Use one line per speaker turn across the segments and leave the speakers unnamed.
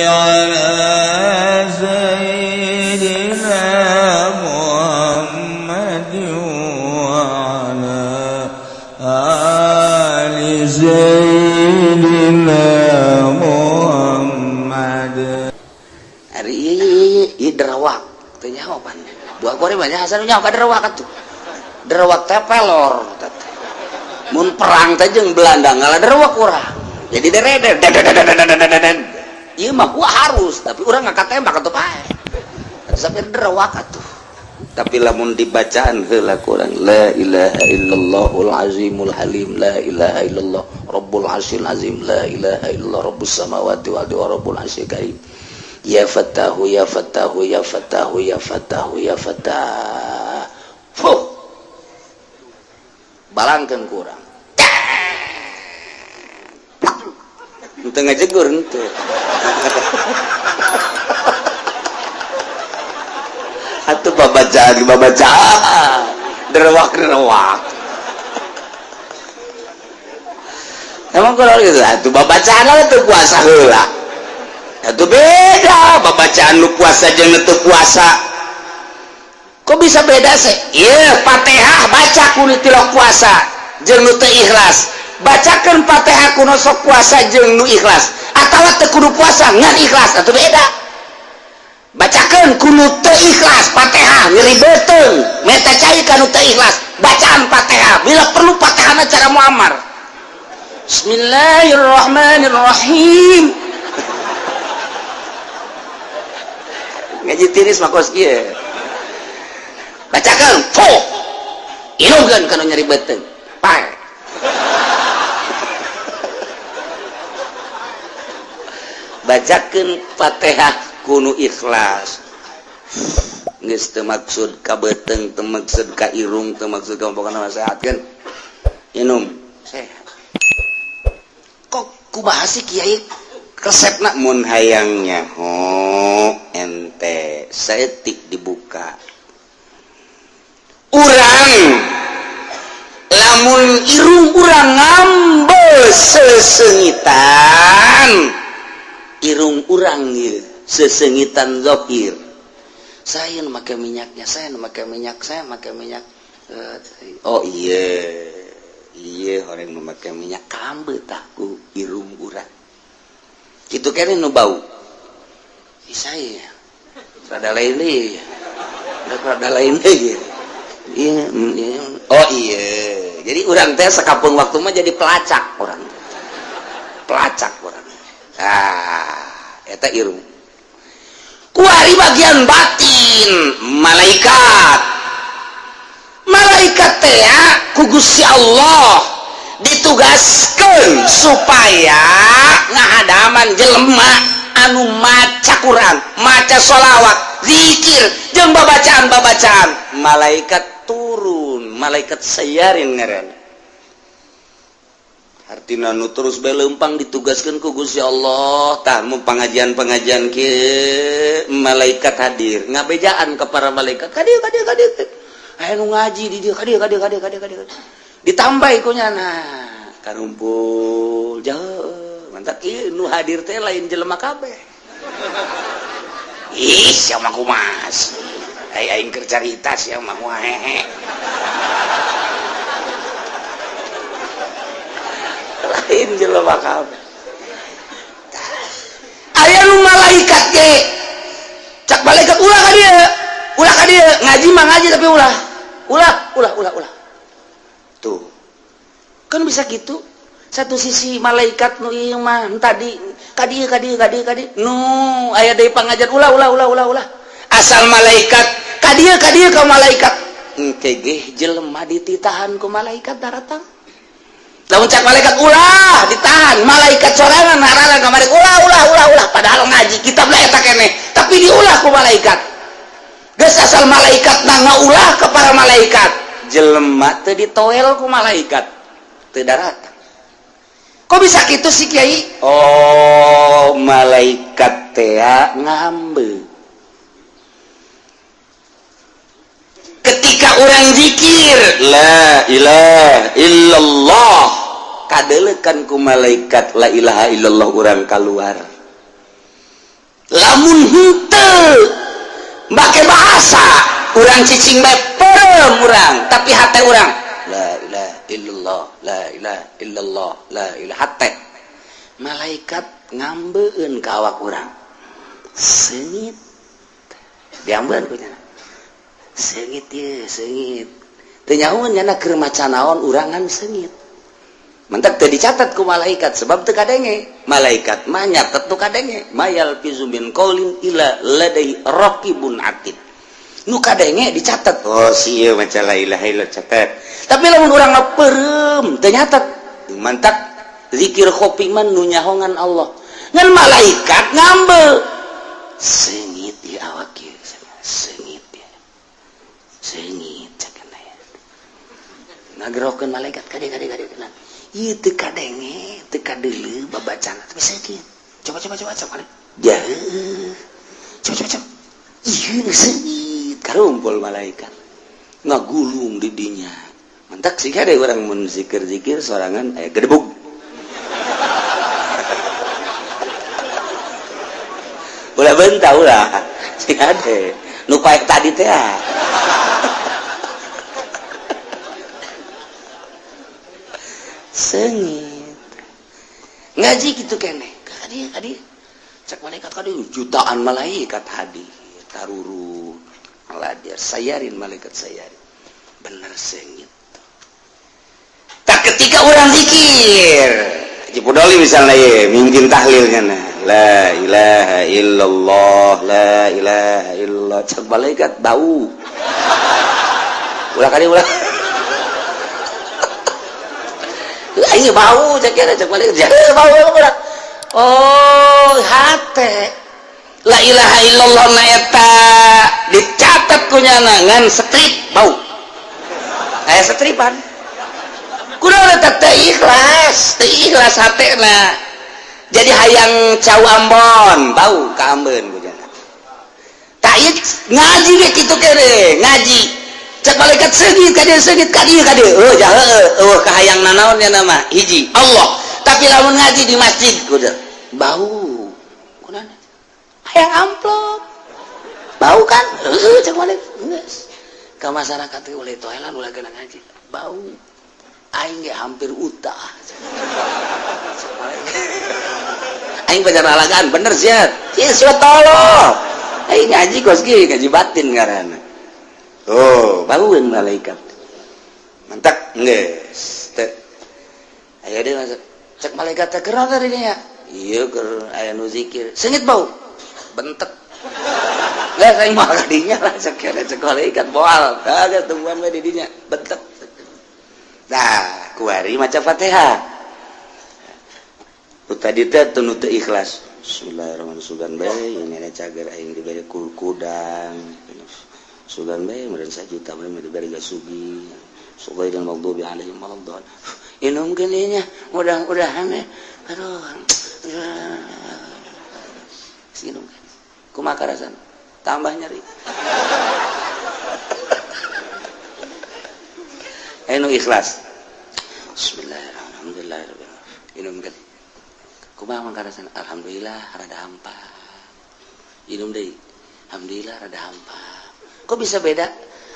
على سيدنا محمد وعلى آل سيدنا محمد.
Ari ieu derawak teh nyaho pan. Buah gore banyak hasan nyaho ka derawak atuh. Derawak teh pelor teh. Mun perang teh jeung Belanda ngalah derawak urang. Jadi dereder. Ieu mah gua harus, tapi urang ngangkat tembak atuh pae. Sampai derawak atuh. Tapi lamun dibacaan heula kurang la ilaha illallahul azimul halim la ilaha illallah rabbul arsyil azim la ilaha illallah rabbus samawati wal ardi wa rabbul arsyil karim. Ya fatahu ya fatahu ya fatahu ya fatahu ya fatah. Fuh. Balangkeun kurang. Henteu ngajegur henteu. Atuh babacaan babacaan derewak-derewak. Emang kalau gitu atuh babacaan teu puasa heula. Atuh beda babacaan nu puasa jeung nu teu puasa. Kok bisa beda sih? Ieu Fatihah baca ku nu tilok puasa jeung nu teu ikhlas. Bacakeun Fatihah ku nu sok puasa jeung nu ikhlas. Atawa teu kudu puasa ngan ikhlas atuh beda. Bacakeun ku nu teu ikhlas Fatihah nyeri beuteung, meta cai ka nu teu ikhlas. Bacaan Fatihah bila perlu Fatihahna cara Muammar. Bismillahirrahmanirrahim. Ngaji tiris mah kos kieu. Bacakeun, fuh. Inungkeun kana nyeri beuteung. Pae. Bacakeun Fatihah kudu ikhlas. Geus teu maksud ka beuteung, teu maksud ka irung, teu maksud ka pokona mah sehatkeun. Inum, sehat. Kok kumaha sih kiai resepna mun hayang nyaho ente saeutik dibuka. Urang lamun irung urang ngambe sesengitan, irung urang ieu sesengitan zahir. Saya nu make minyaknya, saya nu make minyak, saya make minyak. Oh iya, iya orang nu make minyak kambe tah ku irung urang. Kitu keneh nu bau. Ih saya rada lain deui. Rada lain deui. Iya, iya. Oh iya. Jadi urang teh sakapeung waktu mah jadi pelacak urang. Pelacak urang. Ah, eta irung. Kuari bagian batin malaikat. Malaikat teh ku Gusti Allah ditugaskeun supaya ngahadaman jelema anu maca Quran, maca sholawat, zikir, jeung babacaan-babacaan. Malaikat turun, malaikat sayarin ngaran. Artina nu terus bae leumpang ditugaskeun ku Gusti Allah. Tah mun pangajian-pangajian kieu malaikat hadir, ngabejaan ka para malaikat, ka dieu ka dieu ka dieu. Aya nu ngaji di dieu ka dieu ka dieu ka dieu ka dieu ka dieu. Ditambah ku nyana karumpul jauh. Mantap ieu nu hadir teh lain jelema kabeh. Ih, sia mah kumas. Ai aing keur carita sia mah hehe. Lain jelema kabeh. Aya nu malaikat ge. Cak malaikat ulah ka dieu. Ulah ka dieu, ngaji mah ngaji tapi ulah. Ulah, ulah, ulah, ulah. Tuh. Kan bisa gitu. Satu sisi malaikat nu ieu mah tadi ka dieu ka dieu ka dieu ka dieu. Nu aya deui pangajian ulah ulah ulah ulah ulah. Asal malaikat ka dieu ka dieu ka malaikat. Engke ge jelema dititahan ku malaikat daratang. Lamun cak malaikat ulah ditahan, malaikat sorangan ngarana kamari ulah ulah ulah ulah padahal ngaji kitab lah eta keneh, tapi diulah ku malaikat. Geus asal malaikat na ngaulah ke para malaikat, jelema teu ditoel ku malaikat, teu daratang. Kok bisa kitu sih kiai? Oh, malaikat teh ngambe. Ketika orang zikir la ilaha illallah, Kadelekan ku malaikat la ilaha illallah urang keluar. Lamun henteu make bahasa urang cicing bae perem urang, tapi hate urang la ilaha illallah, la ilaha illallah, la ilaha hate. Malaikat ngambeun ka awak urang. Seungit. Diambeun ku nya. Seungit ieu, seungit. Teu nyahoeun nya keur maca naon urangan seungit. Mentak teu dicatat ku malaikat sebab teu kadenge. Malaikat mah nyatet tu kadenge. Mayal fizu min qaulin illa ladai raqibun atid. Nu kadenge dicatat. Oh si ieu maca la ilaha illallah catat. Tapi lamun urang mah peureum teu nyatet. Mantak zikir khofi mah nu nyahongan Allah. Ngan malaikat ngambe. Seungit di awak ieu, seungit ieu. Seungit cek ngagerokeun malaikat kade kade kade. Ieu teu kadenge, teu kadeuleu babacana tapi seungit. Coba coba coba coba. Jauh. Coba coba coba. Ieu seungit karumpul malaikat. Ngagulung di dinya. Mantak sih kade urang mun zikir-zikir sorangan aya gedebug. Ulah bentah ulah. Sih kade nu paek tadi teh. Seungit ngaji gitu kene kadi kadi cek malaikat kadi jutaan malaikat hadir taruru aladir sayarin malaikat sayarin bener seungit. Tak ketika orang zikir Haji Pudoli misalnya ye mingkin tahlilnya nah la ilaha illallah la ilaha illallah cek malaikat bau ulah kadi ulah aing bau cek kira cek balik bau urang. Oh hate la ilaha illallah na eta dicatat ku nyana ngan strip bau aya setripan kunaon eta teu ikhlas hatena jadi hayang cau Ambon bau ka ambeun ku nyana tah ieu ngaji ge kitu kene ngaji cek malaikat seungit ka dieu seungit ka dieu ka dieu heuh jaha eueuh kahayang nanaon nya nama hiji Allah tapi lamun ngaji di masjid kudu bau kunaon hayang amplop bau kan heuh cek malaikat geus ka masyarakat teh ulah toelan ulah geuna ngaji bau aing ge hampir utah cek malaikat aing pajar alagaan bener sia ieu sia tolol aing ngaji kos kieu ngaji batin ngaranna. Oh, baueun malaikat. Mantak geus teu. Aya deui masuk. Cek malaikat teh keur tadi nya. Ieu keur aya nu zikir. Seungit bau. Bentek. Geus aing mah ka dinya lah cek cek malaikat moal. Tah geus tungguan we di dinya. Bentek. Tah, kuari maca Fatihah. Nu tadi teh teu nu teu ikhlas. Bismillahirrahmanirrahim. Sugan bae ini ada cager aing dibere kudang. Sugan bae meureun sajuta bae dibere gasugi. Ghairil maghdubi alaihim waladdallin. Inumkeun ieu nya, mudah-mudahan ya. Aduh. Sinumkeun. Kumaha karasana? Tambah nyeri. Anu ikhlas. Bismillahirrahmanirrahim. Inumkeun. Kumaha mangkarasana? Alhamdulillah rada hampa. Inum deui. Alhamdulillah rada hampa. Kok bisa beda?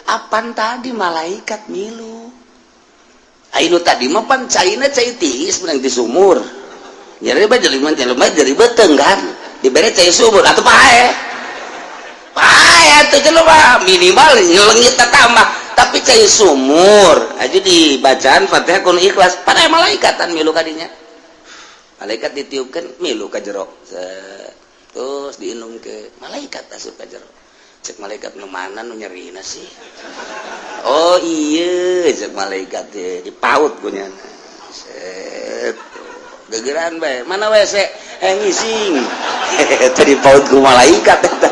Apan tadi malaikat milu. Ainu tadi mah pan caina cai tiis menang di sumur. Nyeri bae jelema jelema jadi beuteung kan. Dibere cai sumur atuh pae. Pae atuh jelema minimal nyelengit tambah. Tapi cai sumur aja dibacaan Fatihah kun ikhlas pada malaikatan milu kadinya. Malaikat ditiupkan milu ka jero. Terus diinum ke malaikat asup ka jero. Cek malaikat nu mana nu nyerina sih? Oh iya, cek malaikat teh dipaut ku nyana. Set. Gegeran bae. Mana WC? Ngising. Teh dipaut ku malaikat eta.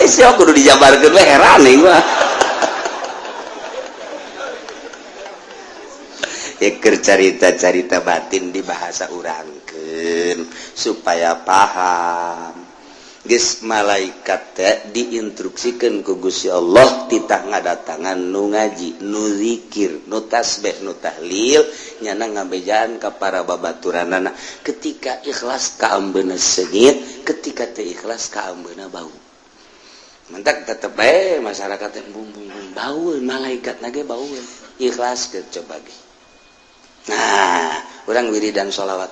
Sia kudu dijabarkeun we heran ieu mah. Eker carita-carita batin di bahasa urangkeun supaya paham. Geus malaikat teh diinstruksikeun ku Gusti Allah titah ngadatangan nu ngaji, nu zikir, nu tasbih, nu tahlil, nyana ngabejaan ka para babaturanana. Ketika ikhlas kaambeuna seungit, ketika teu ikhlas kaambeuna bau. Mentak tetep bae masyarakat teh bung bung bung baueun, malaikat na ge baueun. Ikhlas ke coba ge. Nah, urang wiridan sholawat.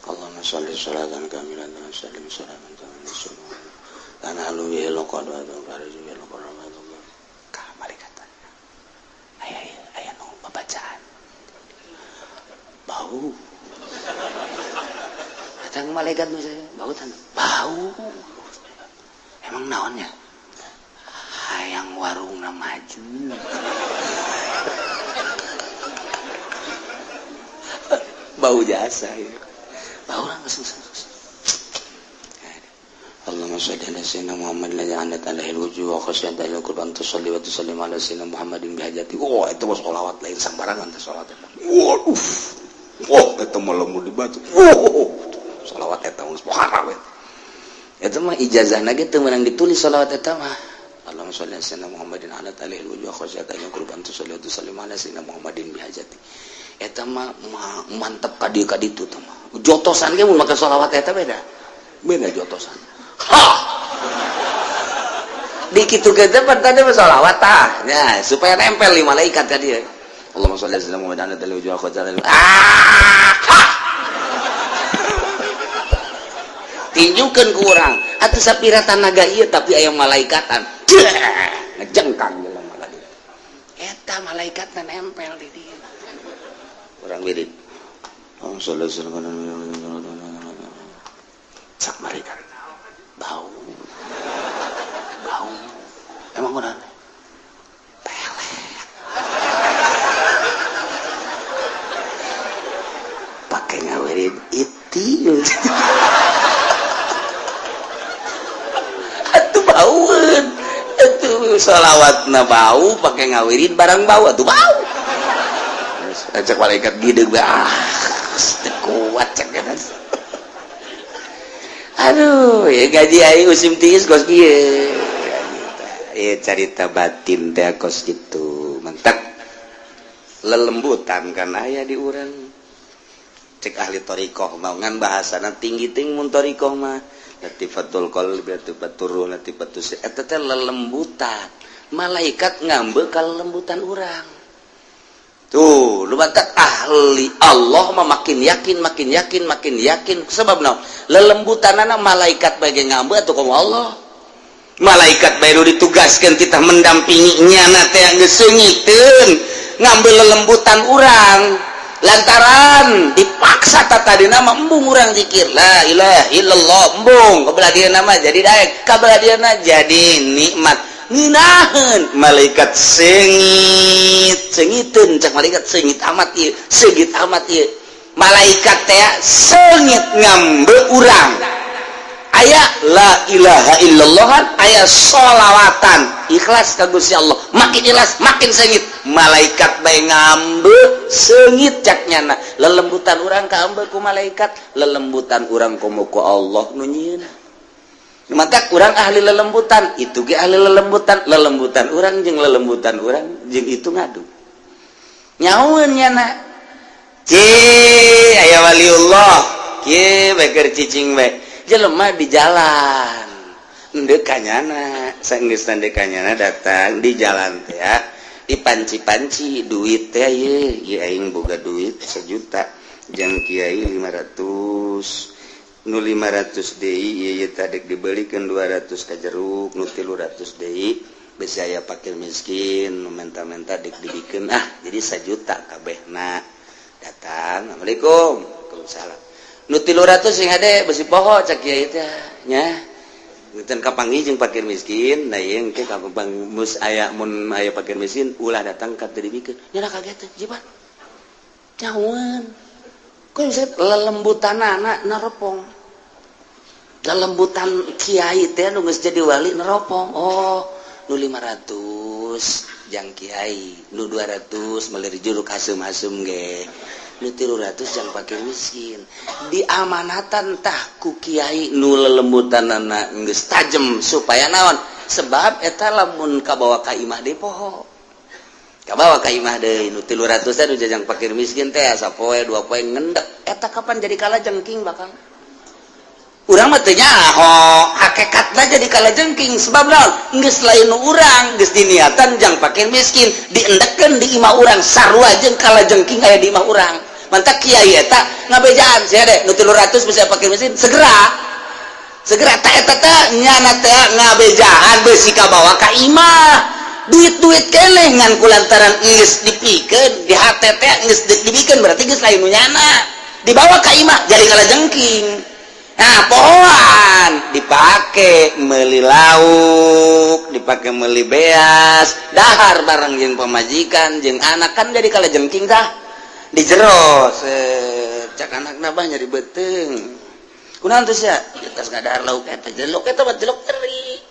Allahumma sholli sholatan kamilatan wa sallim sholatan tanah luwi lokon wa fariju lokon ka malaikat. Aya aya nu babacaan. Bau. Datang malaikat nu saya, bau tan. Bau. Emang naonnya? Hayang warungna maju. Bau jasa ya. Bau langsung. Allahumma sholli ala sayyidina Muhammad alladzi anat alaihi alwujuh wa khasyat alaihi qurban tusalli wa tusallim ala sayyidina Muhammadin bihajati. Oh, itu mah sholawat lain sambarangan teh sholawat eta. Waduh. Wah, eta mah lamun dibaca. Wah, sholawat eta mah muharram eta. Eta mah ijazahna ge teu meunang ditulis sholawat eta mah. Allahumma sholli ala sayyidina Muhammadin anat alaihi alwujuh wa khasyat alaihi qurban tusalli wa tusallim ala sayyidina Muhammadin bihajati. Eta mah mantep ka dieu ka ditu teh mah. Jotosan ge mun make sholawat eta beda. Beda jotosan. Ha. Dikitu ge teh tadi mah sholawat tah. Nya, supaya nempel di malaikat ka dieu. Allahumma sholli ala sayyidina Muhammadin anat alaihi wujuh wa khasyat alaihi. Ah! Ha. Tinjukeun ku urang. Atuh sapira tanaga ieu tapi aya malaikatan. Ngejengkang jelema ka dieu. Eta malaikatna nempel di dieu. Orang wirid. Cak mereka bau bau emang udah pelet pakai ngawirid itu atuh baueun atuh sholawatna bau pakai ngawirid barang bau atuh bau. Cek malaikat gideg ah kuat cek kan. Aduh ya gaji aing musim tiis kos kieu. Ya carita batin teh kos kitu. Mentak lelembutan kan aya di urang. Cek ahli thariqah mah ngan bahasana tinggi ting mun thariqah mah latifatul qalbi latifatur ruh latifatus eta teh lelembutan. Malaikat ngambe ka lelembutan urang. Tuh, lu batak ahli Allah mah makin yakin, makin yakin, makin yakin. Sebab naon? Lelembutanana malaikat bae ngambe atuh komo Allah. Malaikat bae nu ditugaskeun kita mendampingi nyana teh geus seungiteun ngambe lelembutan urang. Lantaran dipaksa tatadina mah embung urang zikir la ilaha illallah embung kabelah dieuna mah jadi daek, kabelah dieuna jadi nikmat. Ngeunaheun malaikat seungit seungiteun cak malaikat seungit amat ieu seungit amat ieu malaikat teh seungit ngambe urang aya la ilaha illallah aya sholawatan ikhlas ka Gusti Allah makin ikhlas makin seungit malaikat bae ngambe seungit cak nyana lelembutan urang kaambe ku malaikat lelembutan urang komo ku Allah nu nyieuna. Maka kurang ahli lelembutan itu ge ahli lelembutan lelembutan urang jeung lelembutan urang jeung itu ngadu nyaun nyana ci aya waliullah kieu bae keur cicing bae jelema di jalan endeu ka nyana saenggeus endeu ka nyana datang di jalan teh ya dipanci-panci duit teh ieu ieu aing boga duit 1 juta jeung kiai 500 nu 500 deui ieu teh dek dibelikeun 200 ka jeruk nu 300 deui besi aya fakir miskin nu menta-menta dek dibikeun ah jadi 1 juta kabehna datang assalamualaikum waalaikumsalam nu 300 sing hade besi poho cak kiai teh nya Punten kapanggih jeung fakir miskin nah ieu engke kapang mus aya mun aya fakir miskin ulah datang ka teu dibikeun nya kaget teh jiban nyawan kok bisa lelembutanana neropong lelembutan kiai teh nu geus jadi wali neropong oh nu 500 jang kiai nu 200 meuli jeruk hasum-hasum ge Nu 300 jang fakir miskin. Diamanatan tah ku kiai nu lelembutanana geus tajem, supaya naon? Sebab eta lamun kabawa ka imah deui, poho. Kabawa ka imah deui nu 300 teh, nu jang fakir miskin teh, sapoe dua poe ngendek. Eta kapan jadi kalajengking bakal? Urang mah teu nyaho hakikatna jadi kalajengking. Sebab naon? Geus lain nu urang, geus diniatan jang fakir miskin, diendekkeun di imah urang, sarua jeung kalajengking aya di imah urang. Mantak kiai eta ngabejaan sia deh, nu 300 bisa fakir miskin segera segera. Tak eta teh nyana teh ngabejaan beusi kabawa ka imah, duit-duit keneh, ngan kulantaran geus dipikeun di hate teh, geus dipikeun, berarti geus lain nu nyana, dibawa ka imah jadi kalajengking. Nah, pohoan dipake meli lauk, dipake meli beas, dahar bareng jeung pamajikan jeung anak, kan jadi kalajengking tah di jero. Cak anak nabah nyari beuteung, kunaon teh sia? Tas ngadahar lauk eta, jelok eta mah jelok teri.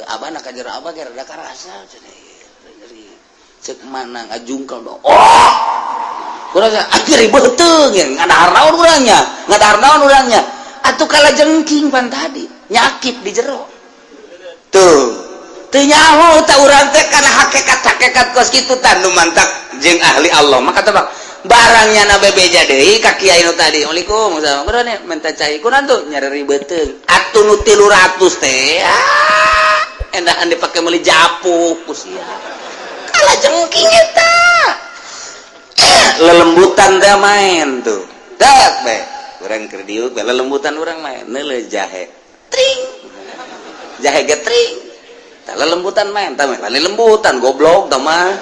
Abah nak ka jero, abah ge rada karasa cenah nyeri. Cek mana ngajungkel dong. Oh, kurang nyeri beuteung ya, ngadahar naon urangnya, ngadahar naon urangnya? Atuh kalajengking pan tadi nyakip di jero tuh. Teu nyaho ta urang teh kana hakikat-hakikat kos kitu. Tah, nu mantak jeung ahli Allah maka tebak barangnya na bebeja deui ka kiai nu tadi. "Assalamualaikum, kunaon minta cai?" "Kunaon tuh?" "Nyari beuteung." Atuh nu 300 teh, ah, endahan dipake meuli japuk ku sia, kalajengking eta. Lelembutan teh main tuh, dak be urang keur diuk be lelembutan urang main, neuleuh jahe tring, jahe ge tring. Tah, lelembutan main tah, lain lelembutan, goblok tah mah.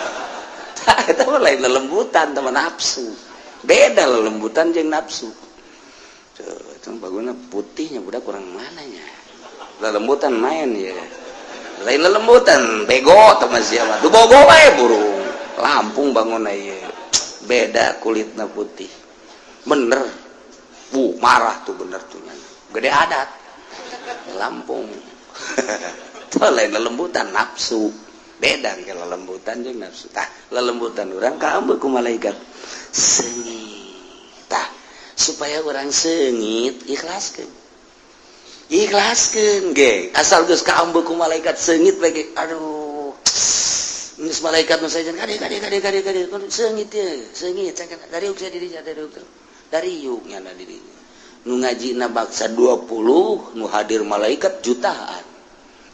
Tah, eta mah lain lelembutan, tah mah nafsu. Beda lelembutan jeung nafsu. Tuh, itu baguna putihnya budak kurang mananya. Lelembutan main ya lain lelembutan, bego tah mah sia mah. Du bogo bae burung Lampung bangun ieu beda, kulitna putih bener. Bu marah tuh, bener tuh nyana. Gede adat Lampung tuh lain lelembutan, nafsu. Beda ke lelembutan jeung nafsu. Tah, lelembutan urang kaambeu ku malaikat seungit. Tah, supaya urang seungit, ikhlaskeun, ikhlaskeun ge. Asal geus kaambeu ku malaikat seungit bae ge. Aduh, geus malaikat nu sajen kade kade kade kade kade, seungit ye, seungit dari sia dirinya, dari dari yuk nyana dirinya. Nu ngaji na baksa 20, nu hadir malaikat jutaan.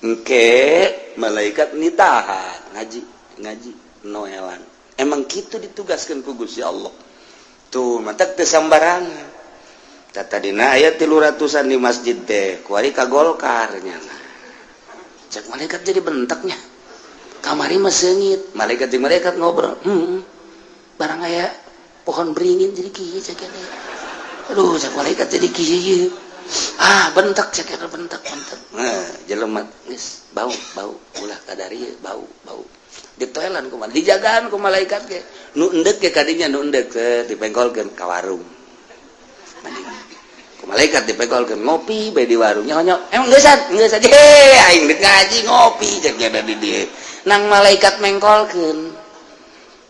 Engke malaikat nitahan ngaji ngaji noelan. Emang gitu ditugaskan ku Gusti Allah tuh, mantak teu sambarangan. Tadina aya 300-an di masjid teh, kuari ka Golkar nyana. Cek malaikat jadi bentaknya, kamari mah seungit. Malaikat jeung malaikat ngobrol, barang aya pohon beringin jadi kieu," cek. "Aduh," cek malaikat, "jadi kieu." Ah, bentak, cek, bentak bentak. Nah, jelema geus bau bau, ulah kadari bau bau. Ditoelan kumaha, dijagaan ku malaikat ge. Nu endek ge kadinya, nu endek dipengkolkeun ka warung ku malaikat, dipengkolkeun ngopi bae di warung. Nyonyo emang geus geus aja, aing dek ngaji ngopi, cek nya di dieu. Nang malaikat mengkolkeun.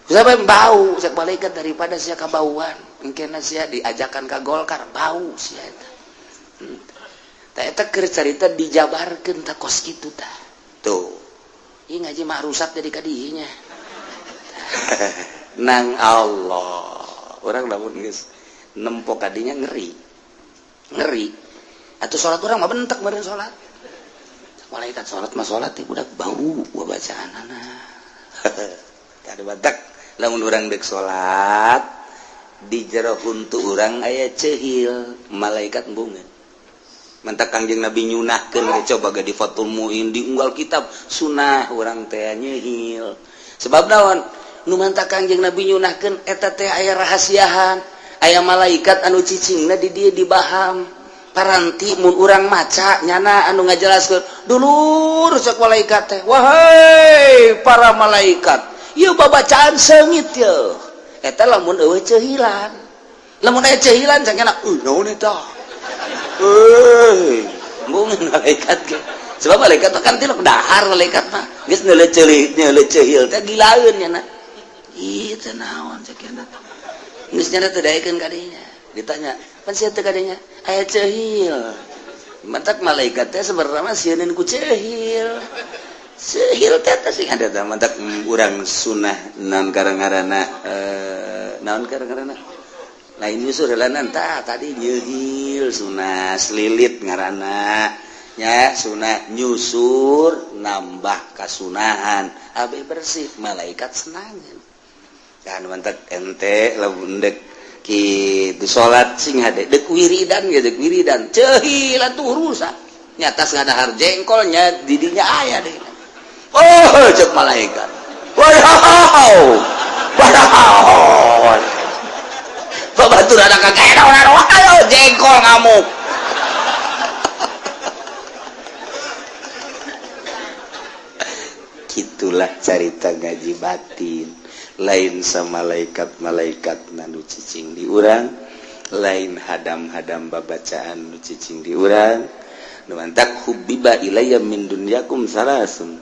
Siapa bau? Cek malaikat, daripada sia kabauan, engkena sia diajakan ka Golkar, bau sia eta. Tah, eta keur carita dijabarkeun tah kos kitu tah. Tuh. Ieu ngaji mah rusak jadi kadinya. Nang Allah. Urang lamun geus nempo kadinya ngeri. Ngeri. Atuh salat urang mah bentek meureun salat. Malaikat salat mah salat teh budak bau gua bacaanana. Tah, batak lamun urang dek salat di jero huntu urang aya cehil, malaikat embungeun. Mantak Kangjeng Nabi nyunahkeun ge, coba ge di Fathul Muin, di unggal kitab sunah urang teh nyehil. Sebab naon nu mantak Kangjeng Nabi nyunahkeun eta teh? Aya rahasiahan, aya malaikat anu cicingna di dieu, di baham. Paranti mun urang maca nyana anu ngajelaskeun, "Dulur," cek malaikat teh, "wahai para malaikat, ieu babacaan seungit ye." Eta lamun eueuh cehilan. Lamun aya cehilan, cangkena, "Naon eta?" Euy, embungeun malaikat ge. Sebab malaikat mah kan tilok dahar, malaikat mah geus neuleuh ceuli, neuleuh cehil teh gilaeun nyana. "Ih, teh naon?" cek. Geus nyana teu daekeun ka dinya. Ditanya, "Pan sia teu ka dinya?" Aya ceuhil. Matak malaikat teh sebenarnya mah sieun ku ceuhil. Ceuhil teh teh sing ada teh matak urang sunah naon karang-ngaranna, naon karang-ngaranna? Lain nyusur heulanan tah tadi nyeuhil sunah selilit ngaranna. Nya sunah nyusur nambah kasunahan abeh bersih malaikat senangan. Dan mantak ente lamun dek kitu salat sing hade dek wiridan ge dek wiridan ceuhil atuh rusak nya tas ngadahar jengkol nya didinya aya deh. Oh, cek malaikat, wow wow, babatur ada kakek ayo jengkol ngamuk. Gitulah carita ngaji batin. Lain sama malaikat-malaikat nu cicing di urang, lain hadam-hadam babacaan nu cicing di urang. Nu mantak hubbiba ilayya min dunyakum salasun,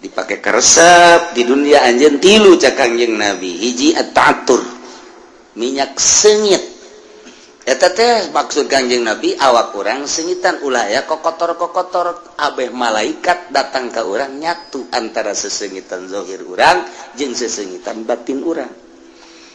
dipake karesep di dunia anjeun tilu cak Kangjeng Nabi. Hiji, at-ta'attur, minyak seungit. Eta teh maksud Kangjeng Nabi awak urang seungitan ulah ya kokotor-kokotor, abeh malaikat datang ke urang nyatu antara sesengitan zahir urang jeung sesengitan batin urang.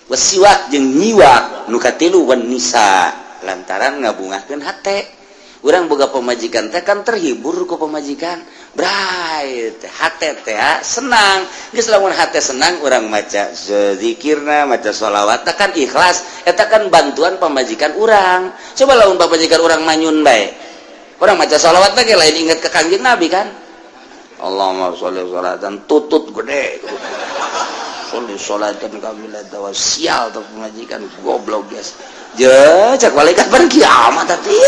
Wasiwak jeung nyiwak, nu katilu wan nisa, lantaran ngabungahkeun hate. Urang boga pemajikan teh kan terhibur ku pemajikan, bright hate teh senang. Geus lamun hate senang urang maca zikirna, maca sholawat kan ikhlas, eta kan bantuan pemajikan urang. Coba lamun pamajikan urang manyun bae, urang maca sholawat teh lain inget ke Kangjeng Nabi kan. Allahumma sholli sholatan tutut gede sholli sholatan kamilatan wa sial tuh pemajikan goblok guys. Je cek malaikat bar kiamat tadi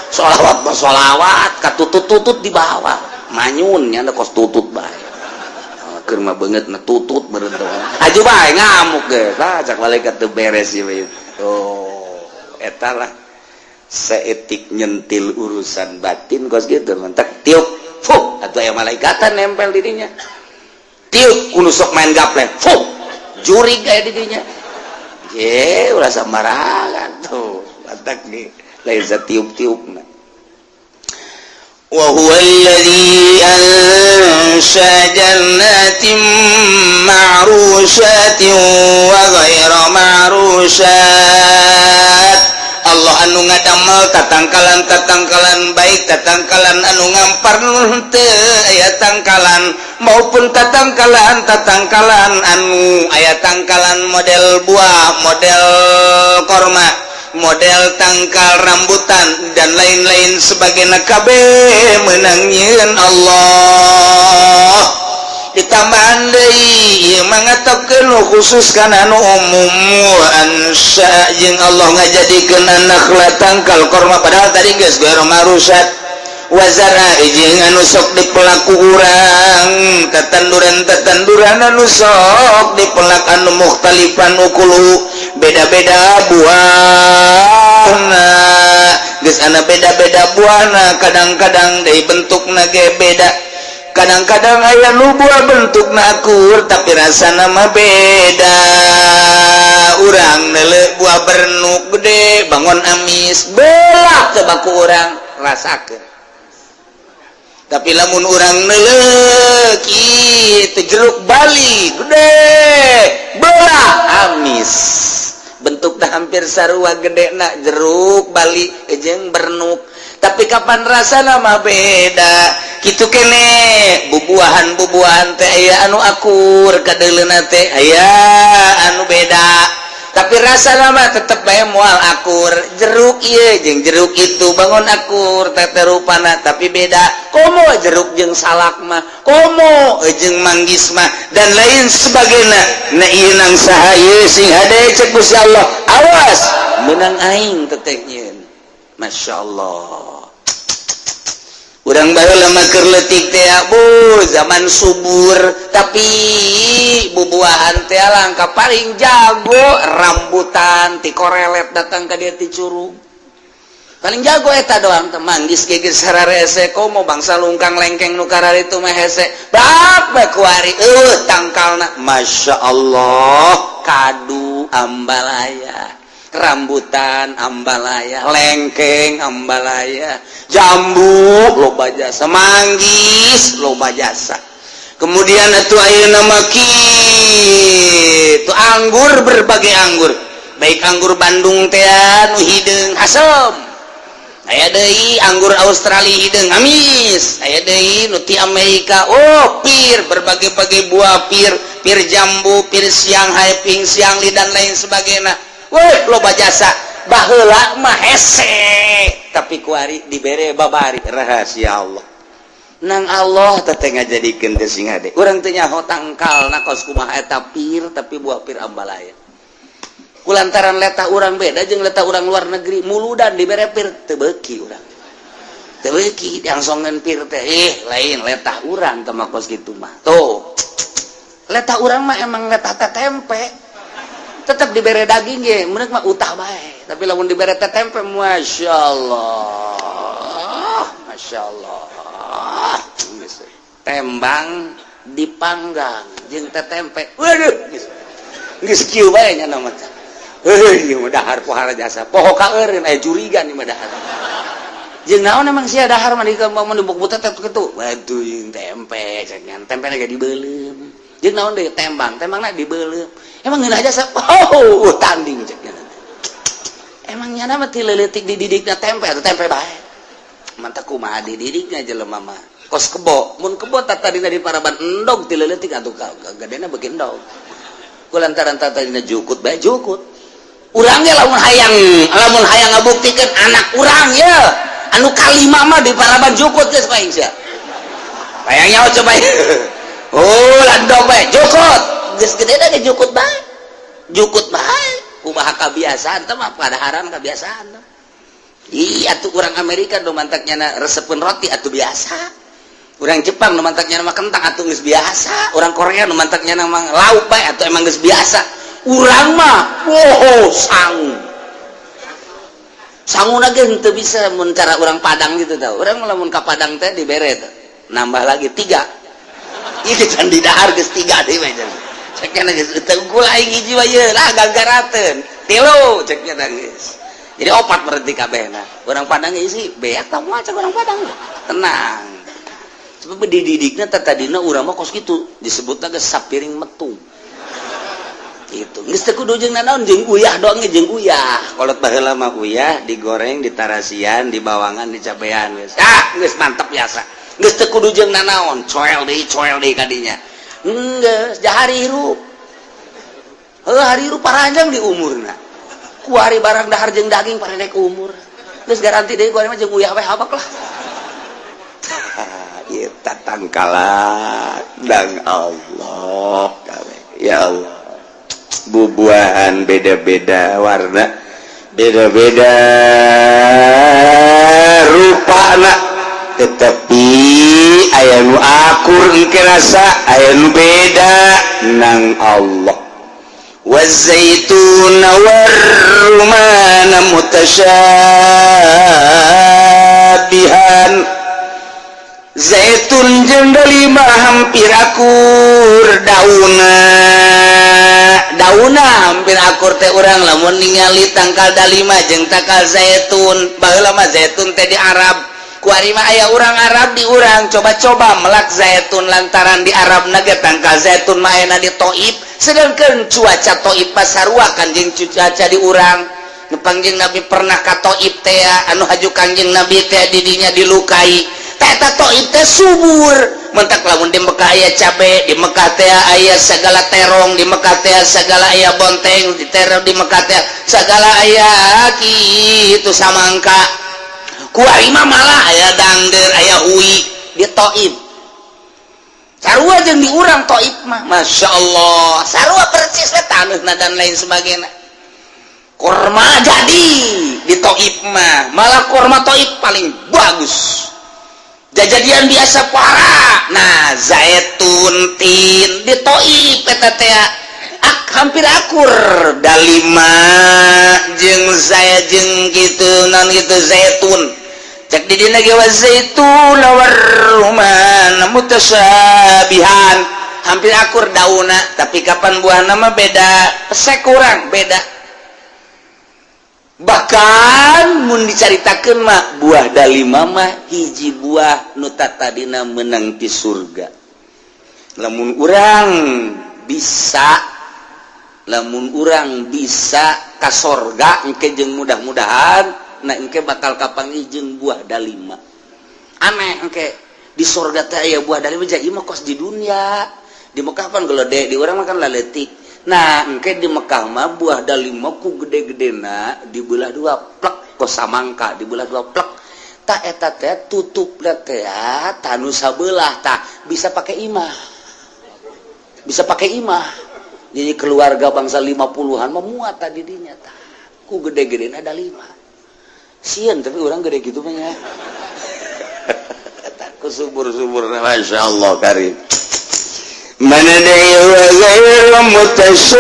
sholawat mah sholawat katutut-tutut di bawah manyun nya kos tutut bae keur mah beungeut na tutut meureun teh aju bae ngamuk ge tah cek malaikat teu beres ieu. Oh, eta lah seetik nyentil urusan batin kos gitu mentak tiup fuh atuh aya malaikatan nempel di dinya, tiup kudu sok main gaplek fuh jurig aya di dinya. Je ulah sembarangan tuh matak ge lain satiup-tiupna.
Wa huwa alladhi ansha jannatin ma'rushatin wa ghaira ma'rushat. Allah anu ngadamel tatangkalan-tatangkalan baik tatangkalan anu ngampar teu aya tangkalan maupun tatangkalan-tatangkalan anu aya tangkalan model buah, model korma, model tangkal rambutan dan lain-lain sebagainya kabeh meunang nyieun Allah. Ditambahan deui ieu mah ngatepkeun nu khusus kana anu umum ansya jeung Allah ngajadikeun anak tangkal korma padahal tadi geus gairu marusat wazara jeung anu sok dipelaku urang tetanduran-tetanduran anu sok dipelak anu mukhtalifan ukulu beda-beda buahna geus ana beda-beda buahna kadang-kadang deui bentukna ge beda, kadang-kadang aya nu buah bentukna akur tapi rasana mah beda. Urang neuleuh buah bernuk gede bangun amis belak coba ku urang rasakeun, tapi lamun urang neuleuh kitu jeruk Bali gede belah amis bentukna hampir sarua gedena jeruk Bali jeung bernuk, tapi kapan rasana mah beda. Kitu kene bubuahan-bubuahan teh aya anu akur kadeuleuna teh aya anu beda, tapi rasana mah tetep bae moal akur. Jeruk ieu jeung jeruk itu bangun akur teh rupana tapi beda, komo jeruk jeung salak mah, komo jeung manggis mah dan lain sebagainya. Nah ieu nang saha ieu sing hade cek Gusti Allah, awas meunang aing teteh nyieun. Masya Allah, urang baheula mah keur leutik teh bu zaman subur tapi bubuahan teh langka, paling jago rambutan ti korelet datang ka dieu ti curug paling jago eta doang teh manggis ge geus sararese komo bangsa lungkang lengkeng nu kararitu mah hese bab bae kuari eueuh tangkalna. Masya Allah kadu
Madu ambalaya, rambutan ambalaya, lengkeng ambalaya, jambu loba jasa, manggis loba jasa. Kemudian atuh ayeuna mah kitu anggur, berbagai anggur, baik anggur Bandung teh nu hideung asem, aya deui anggur Australia hideung amis, aya deui nu ti Amerika, oh, pir, berbagai-bagai buah pir, pir jambu, pir Shanghai, ping Siangli, dan lain sebagainya. Woi, loba jasa. Baheula mah hese, tapi kuari dibere babari. Rahasia Allah nang Allah teh ngajadikeun teh sing hade. Urang teh nyaho tangkalna kos kumaha eta pir, tapi buah pir ambalaya kulantaran letah urang beda jeung letah urang luar negeri. Muludan dibere pir teu beuki, urang teu beuki diangsongeun pir teh. Eh, lain letah urang teh mah kos kitu mah. Tuh, letah urang mah emang letah teh tempe, tetap dibere daging ge meunang mah utah bae, tapi lamun dibere teh tempe, masya Allah, masya Allah. Tembang dipanggang jeung teh tempe, waduh, geus kieu bae nya nama teh. Heuh, ieu mah dahar pohara jasa, poho kaeureun, aya jurigan ieu mah dahar. Jeung naon emang sia dahar mah di mun dibuk teh kitu? Waduh, jeung tempe cek, tempe ge dibeuleum. Jeung naon deui? Tembang, tembangna dibeuleum. Emang ngeunah jasa? Oh, tanding cek nya. Emang nyana mah ti leutik dididikna tempe atau tempe bae. Mantap, kumaha dididikna jelema mah. Kos kebo, mun kebo tadina di paraban endog ti leutik atuh gedena beuki endog. Kulantaran tadina jukut bae jukut. Urang ge lamun hayang ngabuktikeun anak urang ya anu kalima mah di paraban jukut geus paing sia. Hayang nyaho coba. Oh, landog bae jukut. Geus gedena ge jukut bae. Jukut bae. Kumaha kabiasaan teh mah, padaharan kebiasaan. Iya tuh, orang Amerika nu mantaknya resepeun roti atuh biasa. Orang Jepang nu mantaknya nama kentang atuh geus biasa. Orang Korea nu mantaknya nama lauk bae atuh emang geus biasa. Urang mah wow, sangu. Sangu ge henteu bisa mun cara urang Padang gitu tau. Urang lamun ka Padang teh dibere teh. Nambah lagi tiga. Ieu can didahar geus tiga deui mah. Cek nya geus teu unggul aing hiji wae lah gagarateun. Tilu cek nya geus. Jadi opat berarti kabehna. Orang Padang isi beak tah moal cek orang Padang. Tenang. Sebab dididikna tadina urang mah kos kitu, disebutna geus sapiring metung. Gitu. Geus teu kudu jeung nanaon, jeung uyah doang ge, jeung uyah. Kolot baheula mah uyah digoreng, ditarasian, dibawangan, dicabean geus. Ah, geus mantep biasa. Geus teu kudu jeung nanaon, coel deui kadinya. Geus jahari hirup. Heuh, hari hirup paranjang di umurna. Kuari barang dahar jeung daging parendek umur. Geus garanti deui kuari mah jeung uyah we habak lah. Ieu tangkalan dan Allah kabeh. Ya Allah. Bubuahan beda-beda warna, beda-beda rupana, tetapi aya nu akur engke rasa, aya nu beda nang Allah. والزيتون والرمان متشابها. Zaitun jeung delima hampir akur dauna, dauna hampir akur teh. Urang lamun ningali tangkal dalima jeung tangkal zaitun, baheula mah zaitun teh di Arab, kuari mah aya urang Arab di urang coba-coba melak zaitun, lantaran di Arab ge tangkal zaitun mah ayana di Taif, sedangkan cuaca Taif pasarua kan jeung cuaca di urang. Nu Kangjeng Nabi pernah ka Taif teh, anu haju Kangjeng Nabi teh didinya dilukai. Eta Taif teh subur mentak. Lamun di Mekah aya cabe, di Mekah teh aya segala terong, di Mekah teh segala aya bonteng, di terong di Mekah teh segala aya kitu samangka. Kuari mah malah aya dangder, aya hui di Taif. Sarua jeung di urang Taif mah, Masya Allah, sarua persis we taneuhna dan lain sebagainya. Korma jadi di Taif mah, malah korma Taif paling bagus, jajadian biasa parah. Nah, zaitun tin di Taif eta teh hampir akur dalima jeung saya jeung gitu non gitu zaitun. Cek di dina ge والزيتون والرمان متشابها.
Hampir akur dauna, tapi kapan buah nama beda, pesek kurang beda. Bahkan mun dicaritakeun mah, buah dalima mah hiji buah nu tadina menang di surga. Lamun urang bisa, lamun urang bisa ka sorga engke, jeung mudah-mudahan, nah, engke bakal kapanggih jeung buah dalima. Aneh, engke di sorga teh aya buah dalima. Jadi mah kos di dunia, di Mekah pan gelede, di urang mah kan laletik. Nah, engke di Mekah mah buah dalima ku gede-gedena dibelah dua plek, kos samangka dibelah dua plek. Tak, eta teh tutup teh tanu sabelah, tah bisa pakai imah, bisa pakai imah. Jadi keluarga bangsa 50-an memuat tadi dinya. Tah, ku gede-gede ada lima sieun, tapi orang gede gitu mah ya ku subur-subur. Masya Allah karim. Mana deui? Wa ghairu mutasyabih,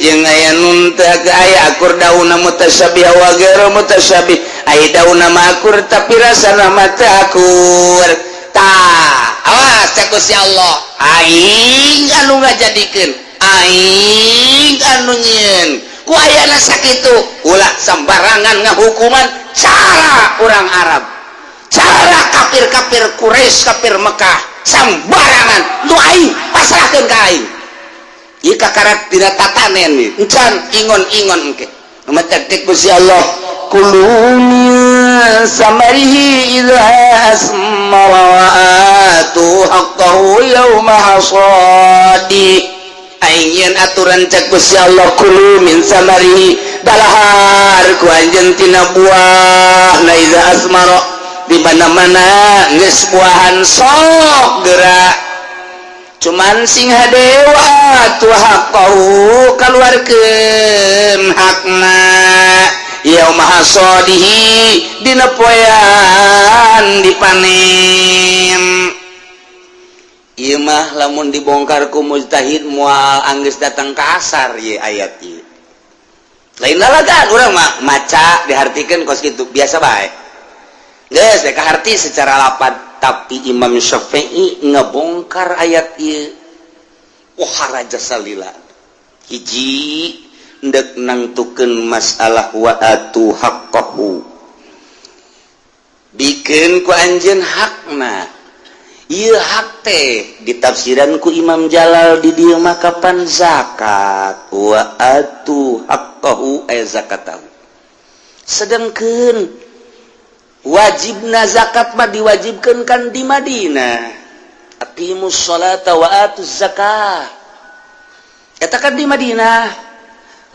jeung aya nu teu aya akur daunna. Mutasyabih wa ghairu mutasyabih, aya daunna mah akur tapi rasana mah teu akur. Tah, awas, cek Gusti Allah, aing anu ngajadikeun, aing anu nyieun, ku ayana sakitu ulah sembarangan ngahukuman. Cara orang Arab, cara kafir-kafir Quraisy, kafir Mekah, sembarangan nu aing pasrahkeun ka aing. Ieu kakarak dina tatanen nih, encan ingon-ingon engke. Matak Gusti Allah, kulu min samarihi idza asmara wa atu haqqahu yauma hasadi. Aing yen aturan, cek Gusti Allah. Kulu min samarihi, dalahar ku anjeun tina buah na, idza asmara, di mana-mana geus buahan sok gerak, cuman sing hade wa atu haqqahu, kaluarkeun hakna, yauma hasadihi, dina poean dipanen. Ieu mah lamun dibongkar ku mujtahid moal anggeus datang ka asar ieu ayat ieu. Lain lalagan urang mah maca dihartikeun kos kitu biasa bae, geus dek kaharti secara lapad. Tapi Imam Syafi'i ngebongkar ayat ieu, wah, raja salila. Hiji, ndek nangtukeun masalah wa atu haqqahu, bikin ku anjeun hakna. Ieu hak teh ditafsiran ku Imam Jalal di dieu mah kapan zakat. Wa atu haqqahu ay zakatahu, sedangkan wajibna zakat mah diwajibkan kan di Madinah. Aqimus sholata wa atuz zakah, eta kan di Madinah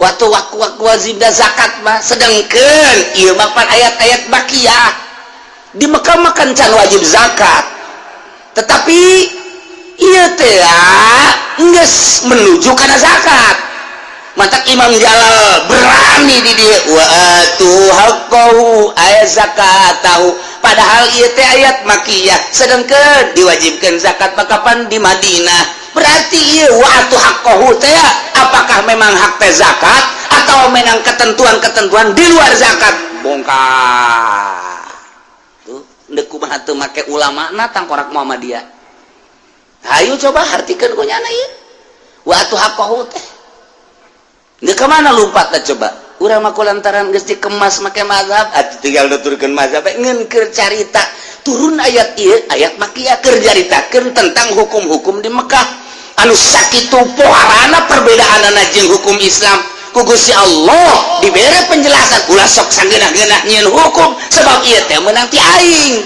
waktu waktu waktu wajibna zakat mah. Sedangkan ieu mah pan ayat-ayat makiyah, di Mekah mah kan can wajib zakat, tetapi ieu teh geus menuju kana zakat. Matak Imam Jalal berani di dieu, wa atu haqqahu ay zakatahu, padahal ieu teh ayat makiyah, sedangkan diwajibkan zakat mah kapan di Madinah. Berarti ieu wa atu haqqahu teh apakah memang hak teh zakat atau memang ketentuan-ketentuan di luar zakat? Bongkar tuh, ndek kumaha teu make ulama na tangkorak Muhammadiyah. Hayu coba hartikeun ku nyana ieu wa atu haqqahu teh. Ndek kemana lompat coba? Urang mah lantaran geus dikemas make mazhab atuh tinggal nuturkeun mazhab. Ngeun keur carita turun ayat ieu, ayat makiyah, keur caritakeun tentang hukum-hukum di Mekah anu sakitu poharana perbedaanana jeung hukum Islam, ku Gusti Allah dibere penjelasan, ulah sok sageunah-geunah nyieun hukum, sebab ieu teh meunang ti aing.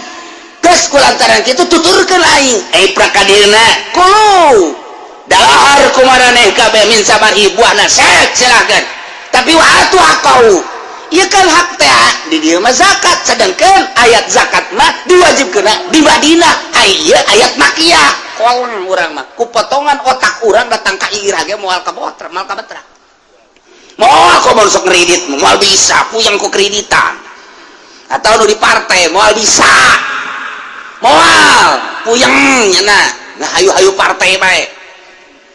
Geus ku lantaran kitu tuturkeun aing eh prakadilna, kulu, dahar kumaraneh kabeh, min samarihi, buahna sek silakan, tapi wa atu haqqahu, ieu kan hak teh di dieu mah zakat, sedangkan ayat zakat mah diwajibkeun di Madinah, ieu ayat makiyah. Kolong urang mah ku potongan otak urang datang ka ira ge moal kabotra, moal kabetra, moal. Kok mau sok kredit moal bisa, puyeng ku kreditan atau nu di partai moal bisa, moal puyeng nyana. Nah, hayu-hayu partai bae.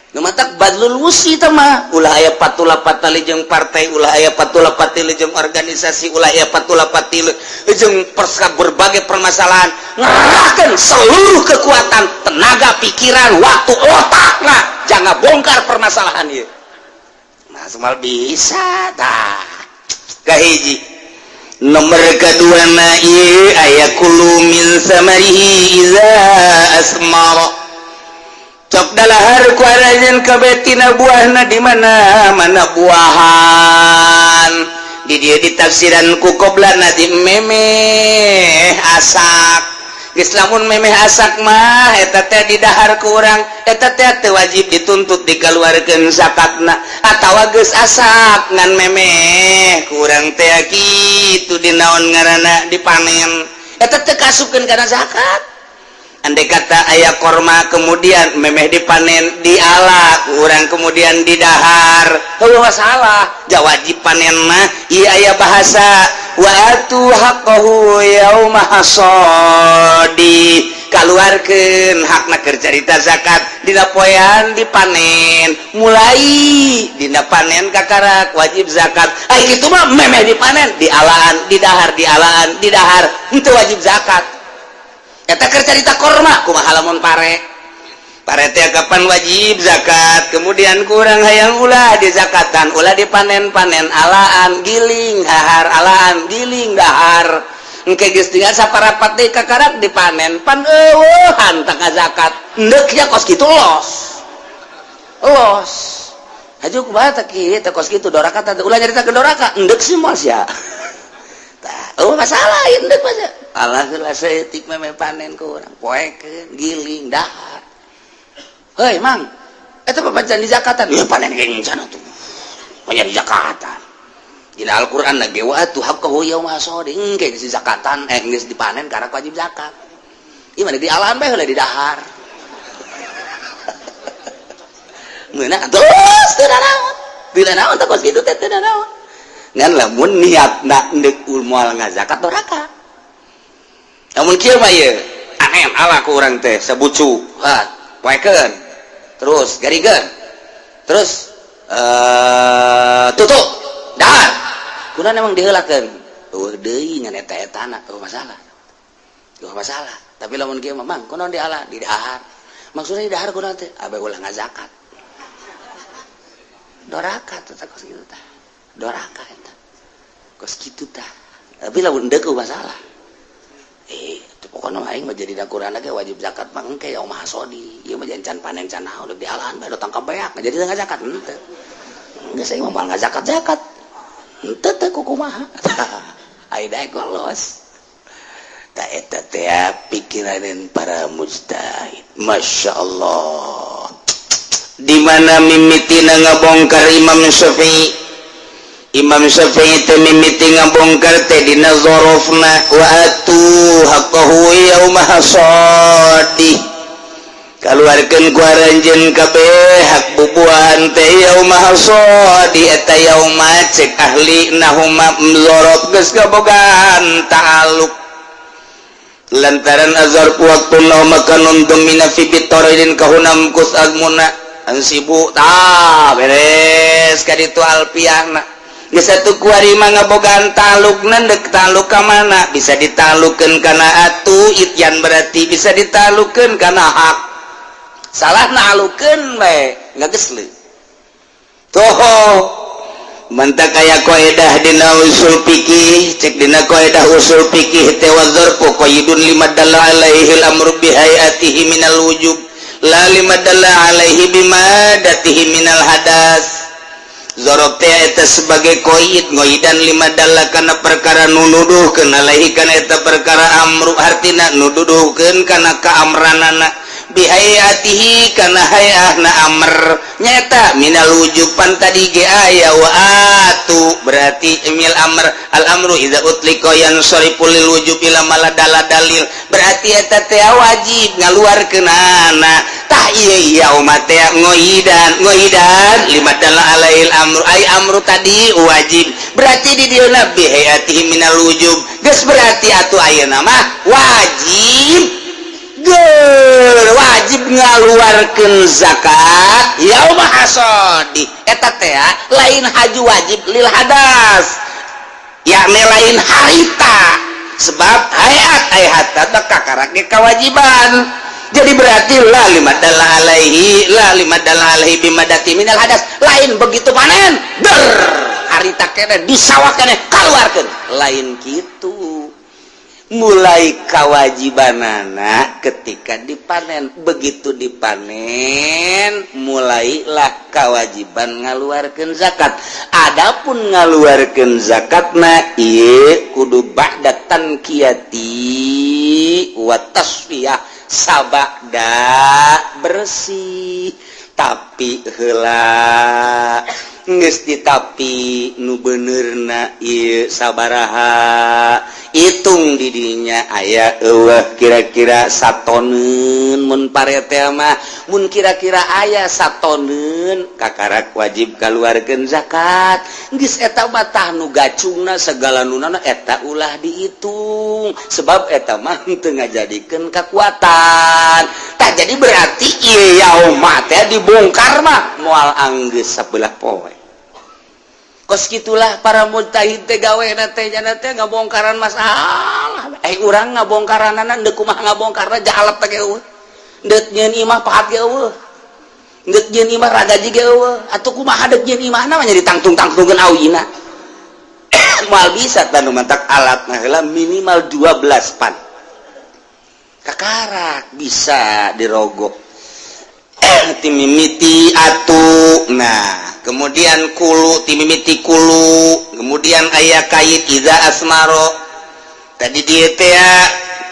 Nu matak badlul wus'i teh mah ulah aya patula patali jeung partai, ulah aya patula patali jeung organisasi, ulah aya patula patali jeung perska berbagai permasalahan. Ngerahkan seluruh kekuatan, tenaga, pikiran, waktu, otak lah, jangan bongkar permasalahan ieu. Nah, semua bisa tah. Kahiji, nomor kedua na ieu aya kulu min samarihi iza asmara. Cok dalahar ku aranjeun kabeh tina buahna. Di mana mana buahan di dieu ditafsiran ku qoblana di memeh asak. Geus lamun memeh asak mah eta teh didahar ku urang, eta teh teu wajib dituntut dikaluarkeun zakatna. Atawa geus asak ngan memeh ku urang teh kitu di naon ngaranna dipanen, eta teh kasupkeun kana zakat. Andai kata aya korma, kemudian memeh dipanen, diala kurang, kemudian didahar, heueuh masalah ja wajib panen mah. Ieu aya bahasa wa atu haqqahu yauma hasadi, kaluarkeun hakna keur carita zakat dina poean dipanen. Mulai dina panen kakarak wajib zakat. Ai kitu mah memeh dipanen, dialaan, didahar, dialaan, didahar, henteu wajib zakat. Eta keur carita korma. Kumaha lamun pare? Pare teh kapan wajib zakat? Kemudian kurang hayang ulah di zakatan, ulah dipanen-panen, alaan, giling, dahar, alaan, giling, dahar. Engke geus tinggal saparapat deui kakarak dipanen, pan eueuhan tangga zakat. Endek ya kos kitu, los los haju. Kumaha teh kieu kos kitu doraka teh? Ulah nyaritakeun doraka, endek sih moal sia. Tah, eueuh masalah endek mah. Alah heula saeutik, memeh panen ku urang, poekeun, giling, dahar. Heuy mang, eta papacan di zakatan ieu panen ge sana tuh banyak di zakatan. Dina Al-Qur'an lagi wa atu haqqahu yauma hasadi. Engke geus zakatan, eh, geus dipanen karena wajib zakat. Ieu mah di alaan bae heula di dahar. Meunang terus teu naon, teu naon teh kos kitu teh, teu naon. Ngan lamun niatna endek moal ngazakat, doraka. Namun kieu mah ieu panen ala ku urang teh sabucu, ha, poekeun, terus garingkeun, terus tutup, dahar. Kunaon emang diheulakeun? Eueuh deui ngan eta-etana, eueuh masalah, eueuh masalah. Tapi lamun kieu mah, mang, kunaon diala di dahar? Maksudnya di dahar kunaon teh? Abe ulah ngazakat, doraka tuh kos kitu tah, doraka eta kos kitu tah. Tapi lamun endek masalah, eh, itu pokoknya aing mah jadi dakuran ge wajib zakat mah engke yauma hasadi. Ieu mah can panen, can naon, dialaan bae, tangkap beak jadi teu ngazakat henteu. Geus aing mah moal ngazakat zakat henteu teh kumaha ai daek los. Ta eta teh pikiranan para mujtahid, Masya Allah. Di mana mimitina ngabongkar Imam Syafi'i? Imam Syafi'i teh mimiti ngabongkar teh dina zorofna wa atu haqqahu yauma hasadi, kaluarkeun ku aranjeun kabeh hak bubuahan teh yauma hasadi. Eta yauma cek ahli nahuma zorof geus kabogaan ta'aluk lantaran azar waktu na makanun domina fi bitoridin kahunam kus agmuna ansibu ta beres kaditu alpiahna. Geus satu kuari mah ngabogaan talukna. Dek taluk ka mana? Bisa ditalukeun kana atu ityan, berarti bisa ditalukeun kana hak. Salah nalukeun bae ngagesle toho. Mantak aya kaidah dina usul fikih. Cek dina kaidah usul fikih teh wadzarfu qaidun lima dalla alaihi al-amru bi hayatihi minal wujub la lima dalla alaihi bimadatihi minal hadas. Zorof teh eta sebagai koid, ngoidan lima dalla kana perkara nunuduhkeun alaihi kana eta perkara amru, hartina nududuhkeun kana kaamranana, bihayatihi kana hayahna amr nyata minal wujub. Pan tadi ge aya wa atu, berarti imil amr. Al amru idza utliqa yansarifu lil wujub ila maladala dalil, berarti eta teh wajib ngaluarkeunana. Tah, ieu yauma teh ngoidan, ngoidan lima dalla alaihil amru, ai amru tadi wajib, berarti di dieu bihayatihi minal wujub. Geus berarti atuh ayeuna mah wajib.
Der wajib ngaluarkeun zakat yauma hasadi. Eta teh lain haju wajib lil hadas, yakni lain harita, sebab hayat hayat kakarak kewajiban. Jadi berarti la lima dalla alaihi, la lima dalla alaihi bimadati minal hadas. Lain begitu panen der harita kene di sawah kene keluarkan, lain gitu. Mulai kewajibanana ketika dipanen. Begitu dipanen, mulailah kewajiban ngaluarkan zakat. Adapun ngaluarkan zakatna ieu kudu ba'da tanqiyati wa tasfiyah, sabada bersih. Tapi heula geus ditapi nu benerna ieu sabaraha, hitung didinya aya eueuh kira-kira satoneun. Mun pare teh mah, mun kira-kira aya satoneun, kakarak wajib kaluarkeun zakat. Geus eta mah tah nu gacungna segala nunana eta ulah dihitung, sebab eta mah teu ngajadikeun kekuatan. Tak jadi berarti ieu yauma teh dibongkar mah moal anggeus sabelah poe. Kos gitulah para mujtahid teh gawe teh, jana teh ngabongkaran masalah. Eh, urang ngabongkaranana deuk kumaha ngabongkarna? Jahalap teh eueuh, deuk nyieun imah pahat ge eueuh, deuk nyieun imah ragaji ge eueuh. Atuh kumaha deuk nyieun imahna mah ditangtung-tangtungkeun awina, moal bisa. Tanu mantak alat heula minimal 12 pan kakarak bisa dirogoh timimiti atuh. Nah, kemudian kulu timimiti kulu, kemudian aya kait iza asmaro tadi dia teh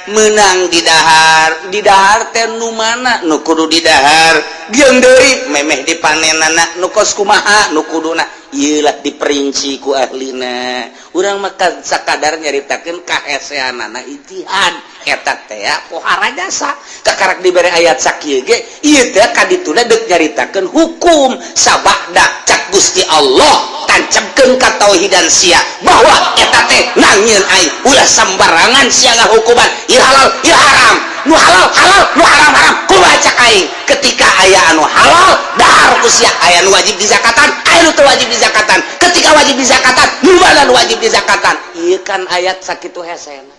menang didahar. Didahar teh nu mana nu kudu didahar? Jeung deui memeh dipanenana nu kos kumaha nu kuduna? Ieu lah diperinci ku ahlina. Urang mah sakadar nyaritakeun kaheseanana ijtihad eta teh pohara jasa kakarak dibere ayat sakieu ge. Ieu teh kadituna deuk nyaritakeun hukum sabada cak Gusti Allah, tancapkeun katauhidan sia bahwa eta teh nangieun aing, ulah sembarangan sia ngahukuman, ieu halal, ieu haram, nu halal halal, nu haram haram. Kumaha cak aing? Ketika aya anu halal, dahar ku sia. Aya nu wajib dizakatan, aya nu teu wajib dizakatan. Ketika wajib dizakatan, nu mana nu wajib dizakatan? Ieu kan ayat sakitu hesena.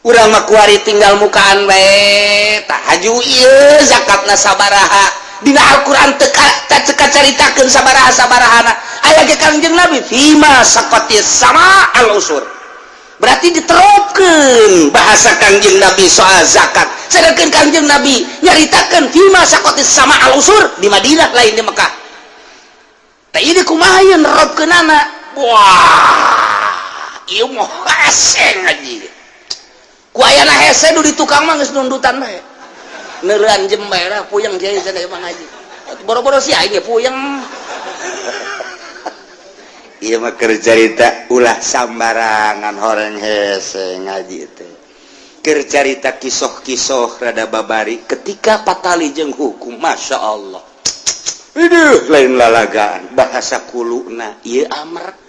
Urang mah kuari tinggal mukaan bae. Tah, haju ieu zakatna sabaraha? Dina Al-Qur'an teu teu caritakeun sabaraha sabarahana. Aya ge Kangjeng Nabi fima saqatis sama al usur, berarti diterapkeun bahasa Kangjeng Nabi soal zakat. Sedangkan Kangjeng Nabi nyaritakeun fima saqatis sama al usur di Madinah, lain di Mekah. Tah, ini kumaha ieu nerapkeunana? Wah, ieu mah hese ngaji ku ayana hese. Nu di tukang mah geus nundutan bae, neureun jem bae lah. Puyeng kiai cenah mah ngaji, boro-boro si aing ge puyeng. Ieu mah keur carita, ulah sambarangan horeng hese ngaji teh. Keur carita kisoh-kisoh rada babari ketika patali jeung hukum. Masya Allah. Aduh, lain lalagaan bahasa kuluna ieu amr.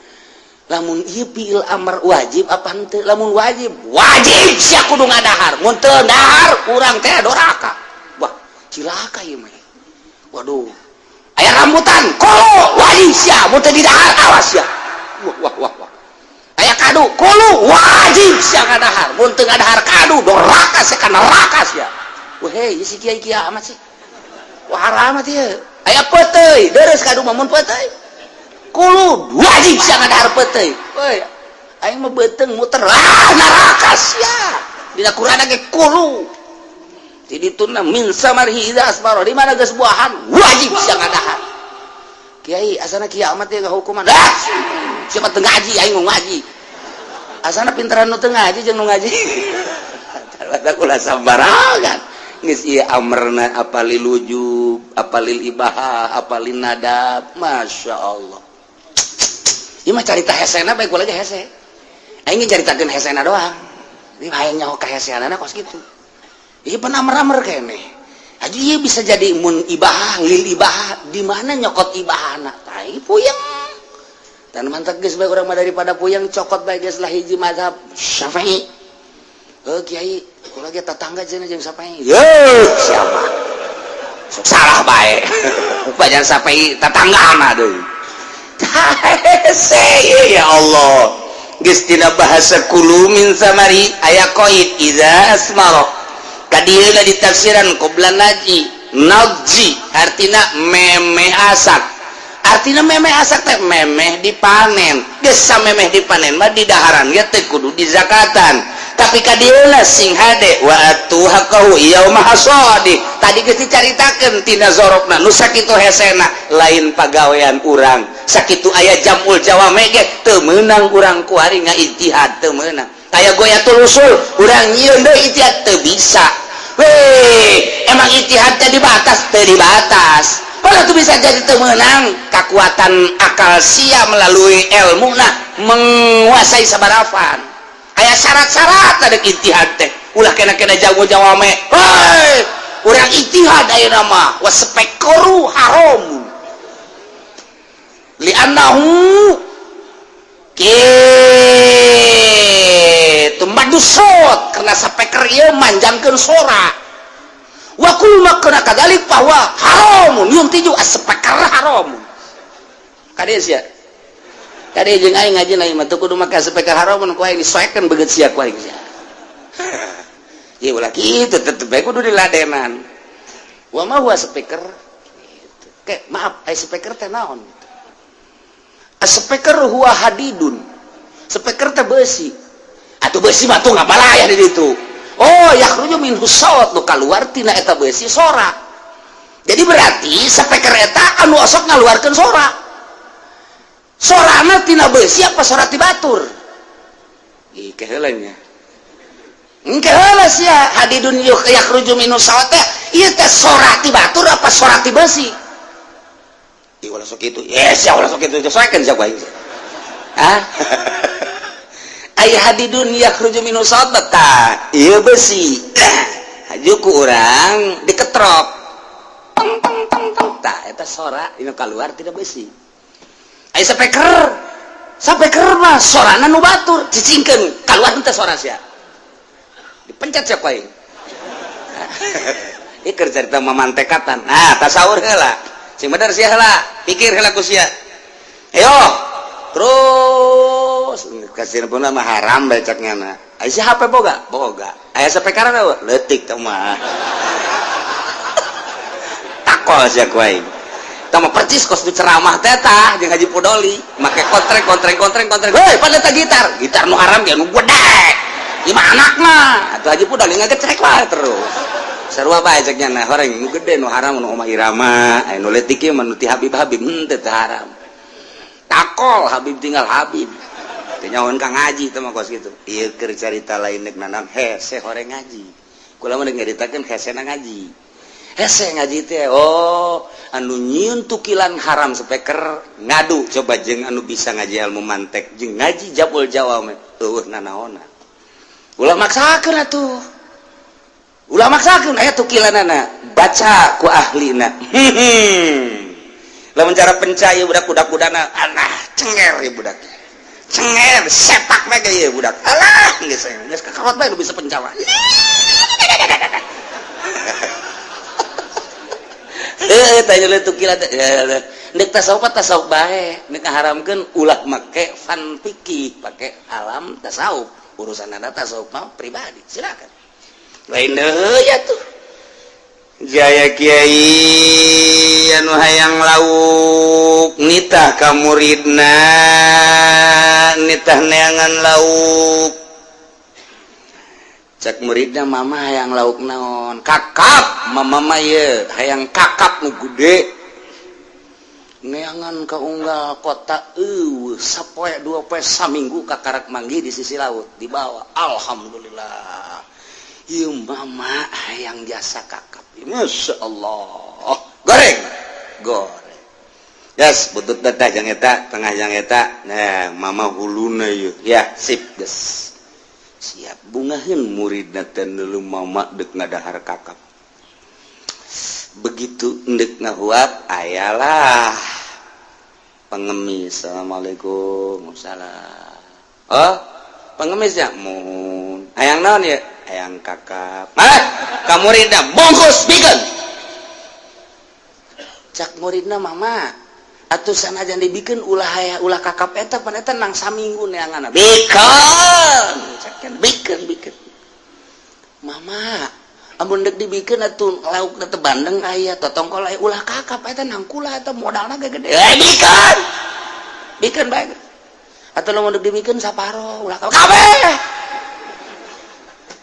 Lamun ieu fiil amr wajib apa henteu? Lamun wajib, wajib sia kudu ngadahar. Mun teu dahar, urang teh doraka. Wah, cilaka ieu mah. Waduh, aya rambutan kulu, wajib sia. Mun teu didahar, awas sia. Wah, wah, wah, wah. Aya kadu, kulu, wajib sia ngadahar. Mun teu ngadahar kadu, doraka sia, ka neraka sia. Wah, hei, si kiai kiamat sih. Wah, haramat ieu. Aya peuteuy, deres kadu mah. Mun peuteuy kulu, wajib sia ngadahar peuteuy. Woi, aing mah beuteung muter, ah, neraka sia. Dina Quran ge kulu jadi tuna min samarihi idza asmara, di mana geus buahan wajib sia ngadahar. Kiai, asana kiamat ya ngahukuman. Ah, siapa teu ngaji, aing mau ngaji. Asana pintaran nu teu ngaji jeung nu ngaji. Ulah sambarangan. Geus ieu amrna apa lil wujub, apa lil ibahah, apa lin nadab? Masya Allah. Ieu mah carita hesena bae, kula ge hese. Aing ge caritakeun hesena doang. Ieu hayang nyaho kaheseanana kos kitu. Ieu pan amr-amr keneh. Haji ieu bisa jadi mun ibahah, lil ibahah, di mana nyokot ibahana? Tah, ieu puyeng. Dan mantap geus bae urang mah, daripada puyeng cokot bae geus lah hiji mazhab Syafi'i.
Heuh kiai, kula ge tetangga cenah jeung Sapai. Ye, siapa? Sok salah bae. Banyak Sapai tetanggana deui.
Hese ya Allah. Geus tina bahasa kulu min samari aya qaid iza asmara. Kadieuna ditafsiran qabla naji. Nadji artina memeh asak. Artina memeh asak teh memeh dipanen. Geus samemeh dipanen mah di daharan ge teh kudu dizakatan. Tapi kadieuna sing hade wa atu haqqahu yauma hasadi. Tadi geus dicaritakeun tina zorofna nu sakitu hesena lain pagawean urang. Sakitu aya jamul jawame ge teu meunang urang kuari ngaijtihad teu meunang. Aya goyatul usul urang nyieun deui ijtihad teu bisa. Weh, emang ijtihad teh dibatas teu dibatas. Kalau tuh bisa jadi teu meunang kekuatan akal sia melalui ilmu nah menguasai sabarafan. Aya syarat-syarat ada ijtihad teh. Ulah kena-kena jago jawame. Hei, urang ijtihad ayeuna mah waspekoru haram. Li'annahu kitu madusot karena sapeker ieu manjangkeun sora. Wa kullu ma kana kadzalik fa huwa haramun yuntiju as-speker haramun. Kade sia. Kade jeung aing ngaji na mah teu kudu make speaker haramun ku aing disoekeun beungeut sia ku aing sia. Ieu ulah kitu tetep bae kudu diladenan. Wa ma huwa speaker? Gitu. Ke, maaf, ai speaker teh naon? Speaker huwa hadidun. Speaker teh besi. Atuh besi mah tuh ngabalaya di ditu. Oh, yakhruju minhu saut nu kaluar tina eta besi sora. Jadi berarti speaker eta anu osok ngaluarkeun sora. Sorana tina besi apa sora ti batur? Ih, keheula nya. Engke heula sia hadidun yakhruju minhu saut teh ieu teh sora ti batur apa sora ti besi? Ih, ulah sok kitu. Yes, ya ulah sok kitu. Soekeun sia ku aing. Hah? Ai hadidun yakhruju minhu saut tah ieu besi. Haju ku urang diketrok. Tong tong tong tong tah eta sora inu kaluar tina besi. Ai speaker, speaker mah sorana nu batur cicingkeun kaluar teh sora sia. Dipencet sia ku aing. Ieu keur carita mamantekatan. Nah, tasawur heula. Sing bener sia heula, pikir heula ku sia. Ayo, terus kasih pun mah haram bae cek nyana. Aya si HP boga? Boga. Aya speaker eueuh? Leutik teh mah. Takol sia ku aing. Tah mah percis kos du ceramah teh tah jeung Haji Pudoli, make kontreng kontreng kontreng kontreng. Heuy, pada teh gitar. Gitar nu haram ge nu gede. Ieu mah anakna. Atuh Haji Pudoli ngagecrek wae terus. Sarua bae cek nyana, horeng nu gede nu haram nu Oma Irama, aya nu leutik ieu mah nu ti Habib-habib henteu teu haram. Takol Habib tinggal Habib. Teu nyahoan ka ngaji teh mah kos kitu. Ieu keur carita lain deuk nanam hese horeng ngaji. Kula mah deuk nyaritakeun hesena ngaji. Hese ngaji teh oh anu nyieun tukilan haram speaker ngadu coba jeung anu bisa ngaji ilmu mantek jeung ngaji jabul jawame eueuh nanaona. Ulah maksakeun atuh. Ulah maksakeun aya tukilanana baca ku ahlina. Lamun cara penca ieu budak budak-budana alah cenger ieu budak. Cenger sepak bae ieu budak. Alah geus geus kakarot bae nu bisa penca mah. Heuh tanya tukilan teh. Deuk tasawuf tasawuf bae, nek ngaharamkeun ulah make fan fikih, pake alam tasawuf. Urusan anda tasawuf mah pribadi, silakan. Lain deui atuh. Jaya kiai anu hayang lauk nitah ka muridna nitah neangan lauk.
Cek muridna mama hayang lauk naon? Kakap, mama mah ieu hayang kakap nu gede. Neangan ka unggal kota eueuh sapoe dua poe saminggu kakarak manggih di sisi laut dibawa. Alhamdulillah. Ieu mama hayang jasa kakap.
Masya Allah. Goreng. Goreng. Yes, butut datah jang eta, tengah jang eta. Nah, mama huluna ieu. Ya, sip, geus. Siap bungaheun muridna teh neuleuh mama deuk ngadahar kakap. Begitu endek ngahuap ayalah pengemis. Assalamualaikum. Salam. Oh, pengemis ya? Mun. Hayang naon ya? Hayang kakap. Ah, ka muridna bungkus, bikeun. Cak muridna, "Mama, atuh sanajan dibikeun ulah haya, ulah kakap eta, pan eta nang saminggu neanganna." "Bikeun," cak, "bikeun, bikeun." "Mama, amun dek dibikeun atuh lauk teh bandeng aya, totongkol aya, ulah kakap eta, nang kula eta modalna ge gede." "Eh, bikeun, bikeun bae atuh. Lamun dek dibikeun saparo, ulah kakap kabeh."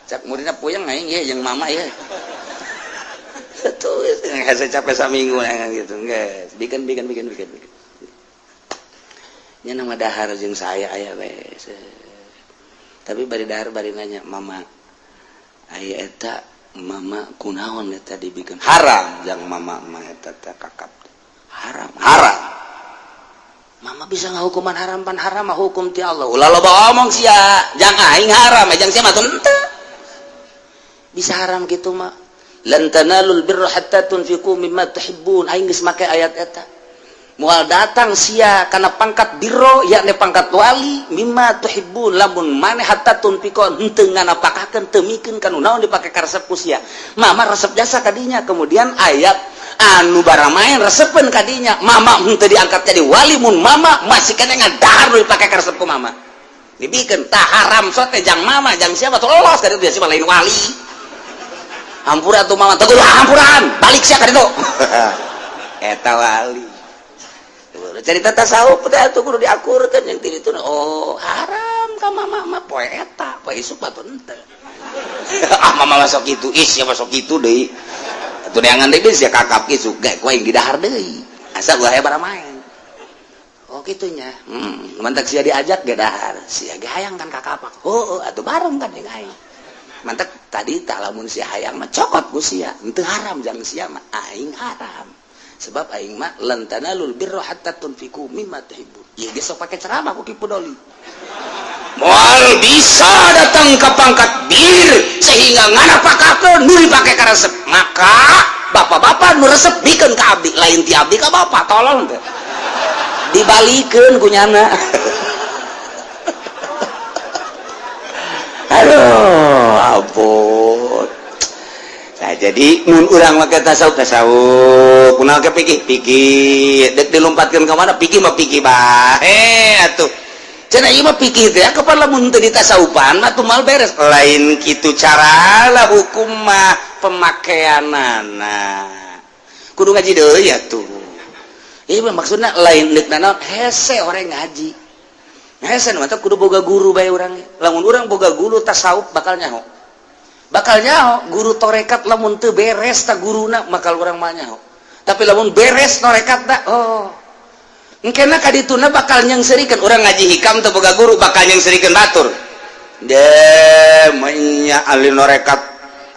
Cak muridna, "Puyeng aing ye jeung mama ye." Tuh, hese capek saminggu gitu. Geus, bikeun, bikeun, bikeun, bikeun, bikeun. Nya nama dahar jeung saya aya we. Tapi bari dahar bari nanya, "Mama, aya eta mama kunaon eta dibikeun? Haram jang mama mah eta teh, kakap haram, haram. Mama bisa ngahukuman haram, pan haram mah hukum ti Allah." "Ulah loba omong sia, jang aing haram, jang sia mah teu bisa haram gitu mah. Lan tanalul birra hatta tunfiqu mimma tuhibbun. Aing geus make ayat eta. Moal datang sia kana pangkat birro, yakni pangkat wali, mimma tuhibbun, lamun maneh hatta tunfiqu henteu nganapakakeun, teu mikeun kanu naon dipake karesep ku sia. Mama resep jasa kadinya, kemudian ayat anu baramaen resepeun kadinya. Mama henteu diangkat jadi wali mun mama masih kena ngadahar nu dipake karesep ku mama. Dibikeun tah haram sote jang mama, jang siapa tuh lolos ka ditu sia lain wali. Hampura tuh mama, teguh hampuran, balik sia ka ditu." Eta wali. Cerita tasawuf teh atuh kudu diakurkeun yang ti ditu. Oh, haram ka mama mah poe eta, poe isuk batu henteu. "Ah, mama masuk itu, is ya masuk itu deui." Atuh neangan deui sia kakap isuk ge ku aing didahar deui. Asa ulah aya baramaen. Oh, kitunya. Mantak sia diajak ge dahar. Sia ge hayang kan kakap. Oh, atuh bareng kan jeung aing. Mantak tadi tak lamun sia hayang mah cokot ku sia. Henteu haram jang sia mah, aing haram. Sebab aing mah lan tanalul birra hatta tunfiqu mimma tuhibbun. Ieu ge sok pake ceramah ku Ki Pudoli. Moal bisa datang ke pangkat bir sehingga nganapakakeun nu dipake karesep. Maka bapak-bapak nu resep bikeun ka abdi, lain ti abdi ka bapak, tolong teh. Dibalikeun ku nyana. Aduh, ampun. Nah, jadi mun urang make tasawuf, tasawuf, kunaon ke pikir pikir, dek dilompatkeun ka mana pikir mah pikir bae atuh. Cenah ieu mah pikir teh kapan lamun teu ditasawufan mah tuh mal beres. Lain kitu cara lah, hukum mah pemakaianana. Kudu ngaji deui atuh. Ieu mah maksudna lain deuk nanaon, hese orang ngaji. Hese nu kudu boga guru bae urang. Lamun urang boga guru tasawuf bakal nyaho. Bakal nyaho guru torekat, lamun teu beres ta guruna bakal urang mah nyaho. Tapi lamun beres torekat ta, oh. Engkena ka dituna bakal nyengserikan urang ngaji hikam teu boga guru bakal nyengserikan batur. De menya ahli norekat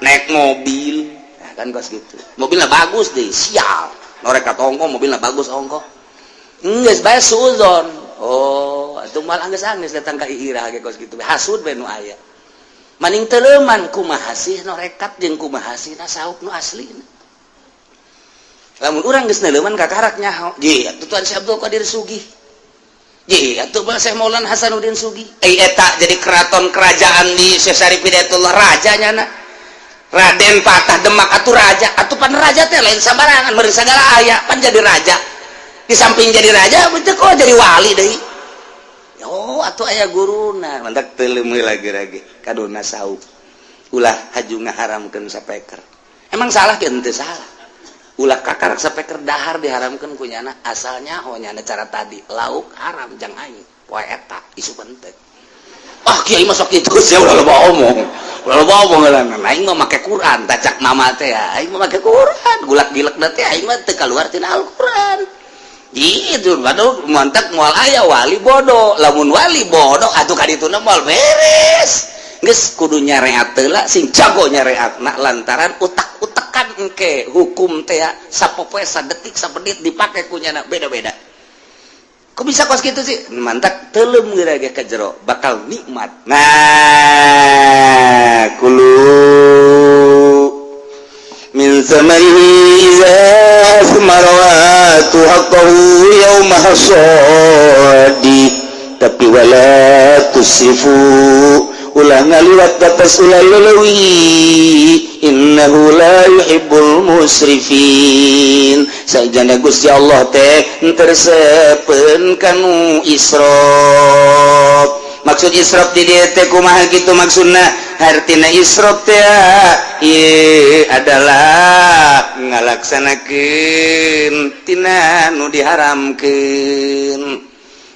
naik mobil. Nah, kan kos gitu. Mobilnya bagus deh, sial. Norekat ongko, mobilnya bagus ongko. Geus bae suuzon. Oh, atuh mal anggeus-anggeus datang ka iirah ge kos kitu. Hasud bae nu aya. Maning teleuman kumaha sih norekat jeung kumaha sih tasawuf nu aslina. Lamun urang geus neuleuman kakarak nyaho. Ji, atuh Tuan Syekh Abdul Qadir sugih. Ji, atuh Syekh Maulana Hasanuddin sugih. Eh, eta jadi keraton kerajaan di Syekh Syarif Hidayatullah raja nyana. Raden Patah Demak atuh raja, atuh pan raja teh lain sambarangan, meureun sagala aya pan jadi raja. Di samping jadi raja, betul kok jadi wali deui. Oh, atuh aya guruna, mantak teuleum lagi-lagi kaduna sauk. Ulah haju ngaharamkeun sapeker. Emang salah ke henteu salah. Ulah kakarak sapeker dahar diharamkeun ku nyana, asalnya oh nyana cara tadi lauk haram jang aing. Poe eta isu penting. Ah, kiai masuk itu sia ulah loba omong. Ulah loba omong lah. Aing mah make Quran, tacak mama teh ya. Aing mah make Quran, gulak gilek teh aing mah teu kaluar tina Al-Quran. Gitu, waduh, mantak moal aya wali bodoh. Lamun wali bodoh atuh ka dituna moal beres. Geus kudu nyareat heula, sing jago nyareatna, lantaran utak-utakan engke hukum teh sapopoe sadetik sapenit dipake ku nyana beda-beda. Kok bisa kos gitu sih? Mantak teuleum geura ge ka jero bakal nikmat. Nah, kulu min samarihi iza asmara wa atu haqqahu yauma hasadi, tapi wala tusrifu. Ulah ngaliwat batas, ulah leuwih. Innahu la yuhibbul musrifin. Sajana Gusti Allah teh teu resepeun kanu israf. Maksud israf di dieu teh kumaha kitu maksudna? Hartina israf teh ieu adalah ngalaksanakeun tina nu diharamkeun.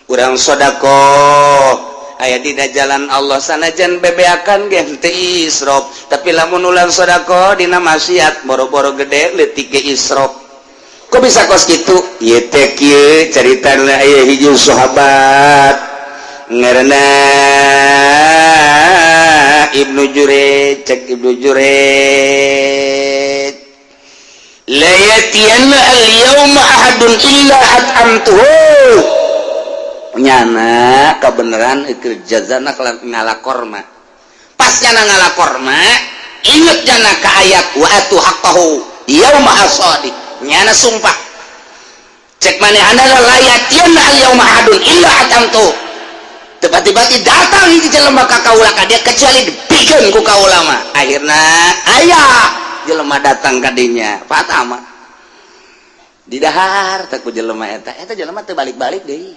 Urang sodakoh aya dina jalan Allah sanajan bebeakan ge teu israf, tapi lamun ulang sodakoh dina maksiat, boro-boro gede, leutik ge israf. Kok bisa kos kitu? Ieu teh kieu caritana. Aya hiji sahabat ngaranna Ibnu Jurej. Cek Ibnu Jurej, "La yatiyanna al-yawma ahadun illa at'amtuhu." Nyana kebenaran keur jazana ngala korma. Pas nyana ngala korma, inget nyana ke ayat "wa atu haqqahu yauma hasadi". Nyana sumpah, cek manehna, "La yatiyanna al yauma ahadun illa at'amtuhu." Tiba-tiba datang hiji jelema ka kaula ka dia kecuali dibikeun ku kaula mah. Akhirna aya jelema datang ka dinya, pertama didahar teh ku jelema eta. Eta jelema teu balik-balik deui.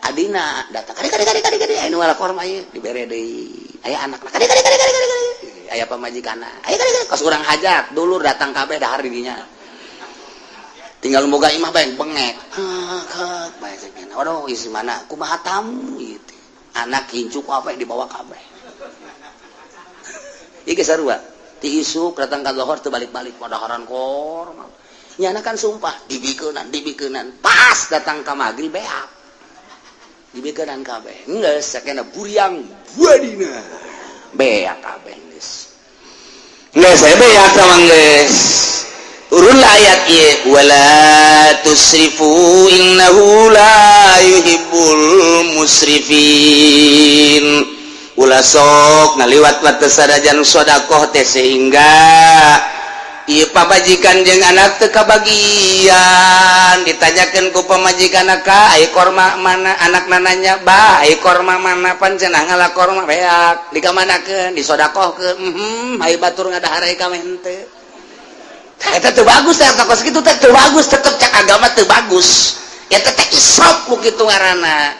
Adina datang, "Kade, kade, kade, kade, kade, anu ngala korma ieu." Dibere deui. Aya anakna, "Kade, kade, kade, kade, kade." Aya pamajikanna, "Aya, kade, kade." Kos urang hajat, dulur datang kabeh, dahar di dinya. Tinggal boga imah bae bengek hek bae. Cek, "Waduh, isi mana? Kumaha tamu ieu teh?" Anak incu apa yang dibawa kabeh. Ieu geus sarua ti isuk datang ka lohor, teu balik-balik padaharan korma. Nyana kan sumpah dibikeunan, dibikeunan. Pas datang ka magrib, beak dibikeunan kabeh. Geus sakena buriang buadina, beak kabeh. Geus, geus saya beak sama geus. Turunlah ayat ieu, "Wala tusrifu innahu la yuhibbul musrifin." Ulah sok ngaliwat batas sanajan sodakoh teh, sehingga ieu pamajikan jeung anak teu kabagian. Ditanyakeun ku pamajikan, "Ka, ai korma mana?" Anak nanya, "Bah, ai korma mana? Pan cenah ngala korma beak, dikamanakeun?" "Disodakohkeun." Ai batur ngadahar, ai kame henteu. Eta teu bagus teh, kos kitu teh teu bagus. Tetep cek agama teu bagus. Eta teh israf ku kitu ngaranna.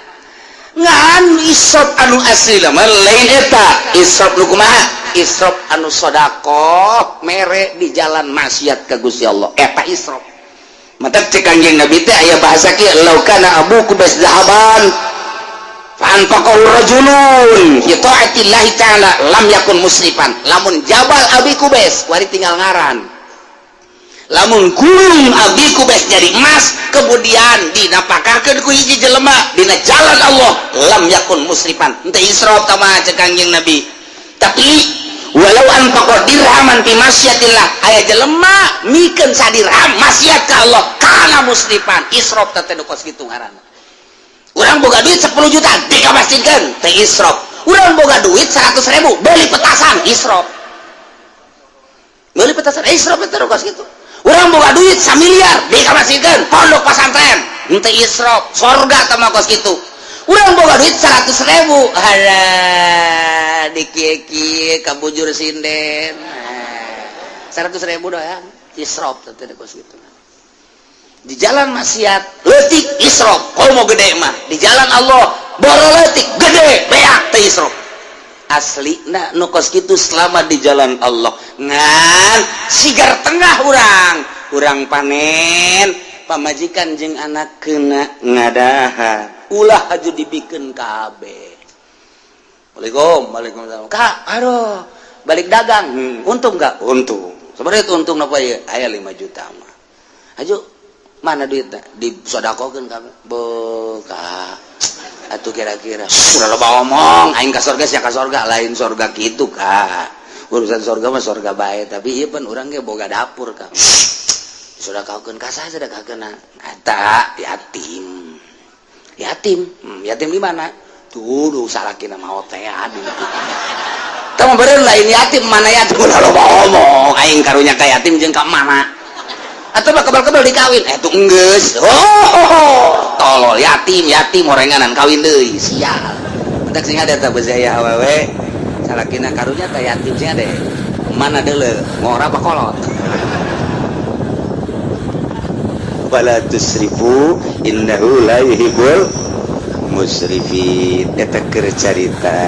Ngan israf anu asli mah lain eta. Israf nu kumaha? Israf anu sodakoh mere di jalan maksiat ka Gusti Allah, eta israf. Mata cek Kanjeng Nabi teh aya bahasa kieu, "Lau kana Abu Kubais zahaban fa anfaqahu rajulun fi taatillahi ta'ala lam yakun musrifan." Lamun Jabal Abi Kubais wari tinggal ngaran, lamun gunung Abi Kubais jadi emas, kemudian dinapakahkeun ku hiji jelema dina jalan Allah, lam yakun musrifan, henteu israf tama cek Kanjeng Nabi. Tapi walau anfaqa dirhaman fi masyatillah, aya jelema mikeun sadirham maksiat ka Allah, kana musrifan. Israf teh teh kos kitu ngaranna. Urang boga duit 10 juta dikamasjidkeun, teh israf. Urang boga duit 100 ribu beli petasan, israf. Beli petasan israf teh kos kitu. Urang boga duit 1 miliar dikamasjidkeun pondok pesantren, henteu israf, sorga teh mah kos kitu. Urang boga duit 100 ribu, halah, dikie-kie kabujur sinden 100 ribu doang, israf teh kos kitu. Di jalan maksiat leutik israf, komo gede mah. Di jalan Allah boro leutik, gede beak teh israf. Asli nah nu kos kitu selama di jalan Allah. Ngan sigar tengah urang, urang panen, pamajikan jeung anak kena ngadahar, ulah aju dibikeun kabeh. "Waalaikum, waalaikumsalam, Kak. Aduh, balik dagang, untung nggak?" "Untung." "Sebenarnya untung apa ya?" "Aya 5 juta mah." "Aju mana duitnya?" "Disodakokeun kabeh." "Buka atuh kira-kira." "Sudah loba omong, aing ka sorga sia ka sorga." "Lain sorga kitu, Kak. Urusan sorga mah sorga bae, tapi ieu pan urang ge boga dapur, Kak. Sedekahkeun ka saha? Sedekahkeun eta yatim." "Yatim? Yatim di mana tuh?" "Duh, salakina maot teh." "Aduh, kamu beureun lain yatim. Mana yatim? Ulah loba omong, aing karunya ka yatim jeung ka mana atau mah kebal-kebal dikawin." "Eh, tuh enggeus." Oh, tolol. Yatim yatim orenganan kawin deui, sial.
Entak sing ada tah besi aya awewe salakina karunya tah yatim, sing ada mana deuleu ngora apa kolot.
Wala tusrifu innahu la yuhibbul musrifin. Eta keur carita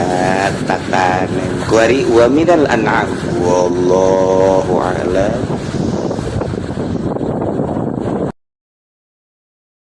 tatanan kuari wa minal an'am. Wallahu a'lam.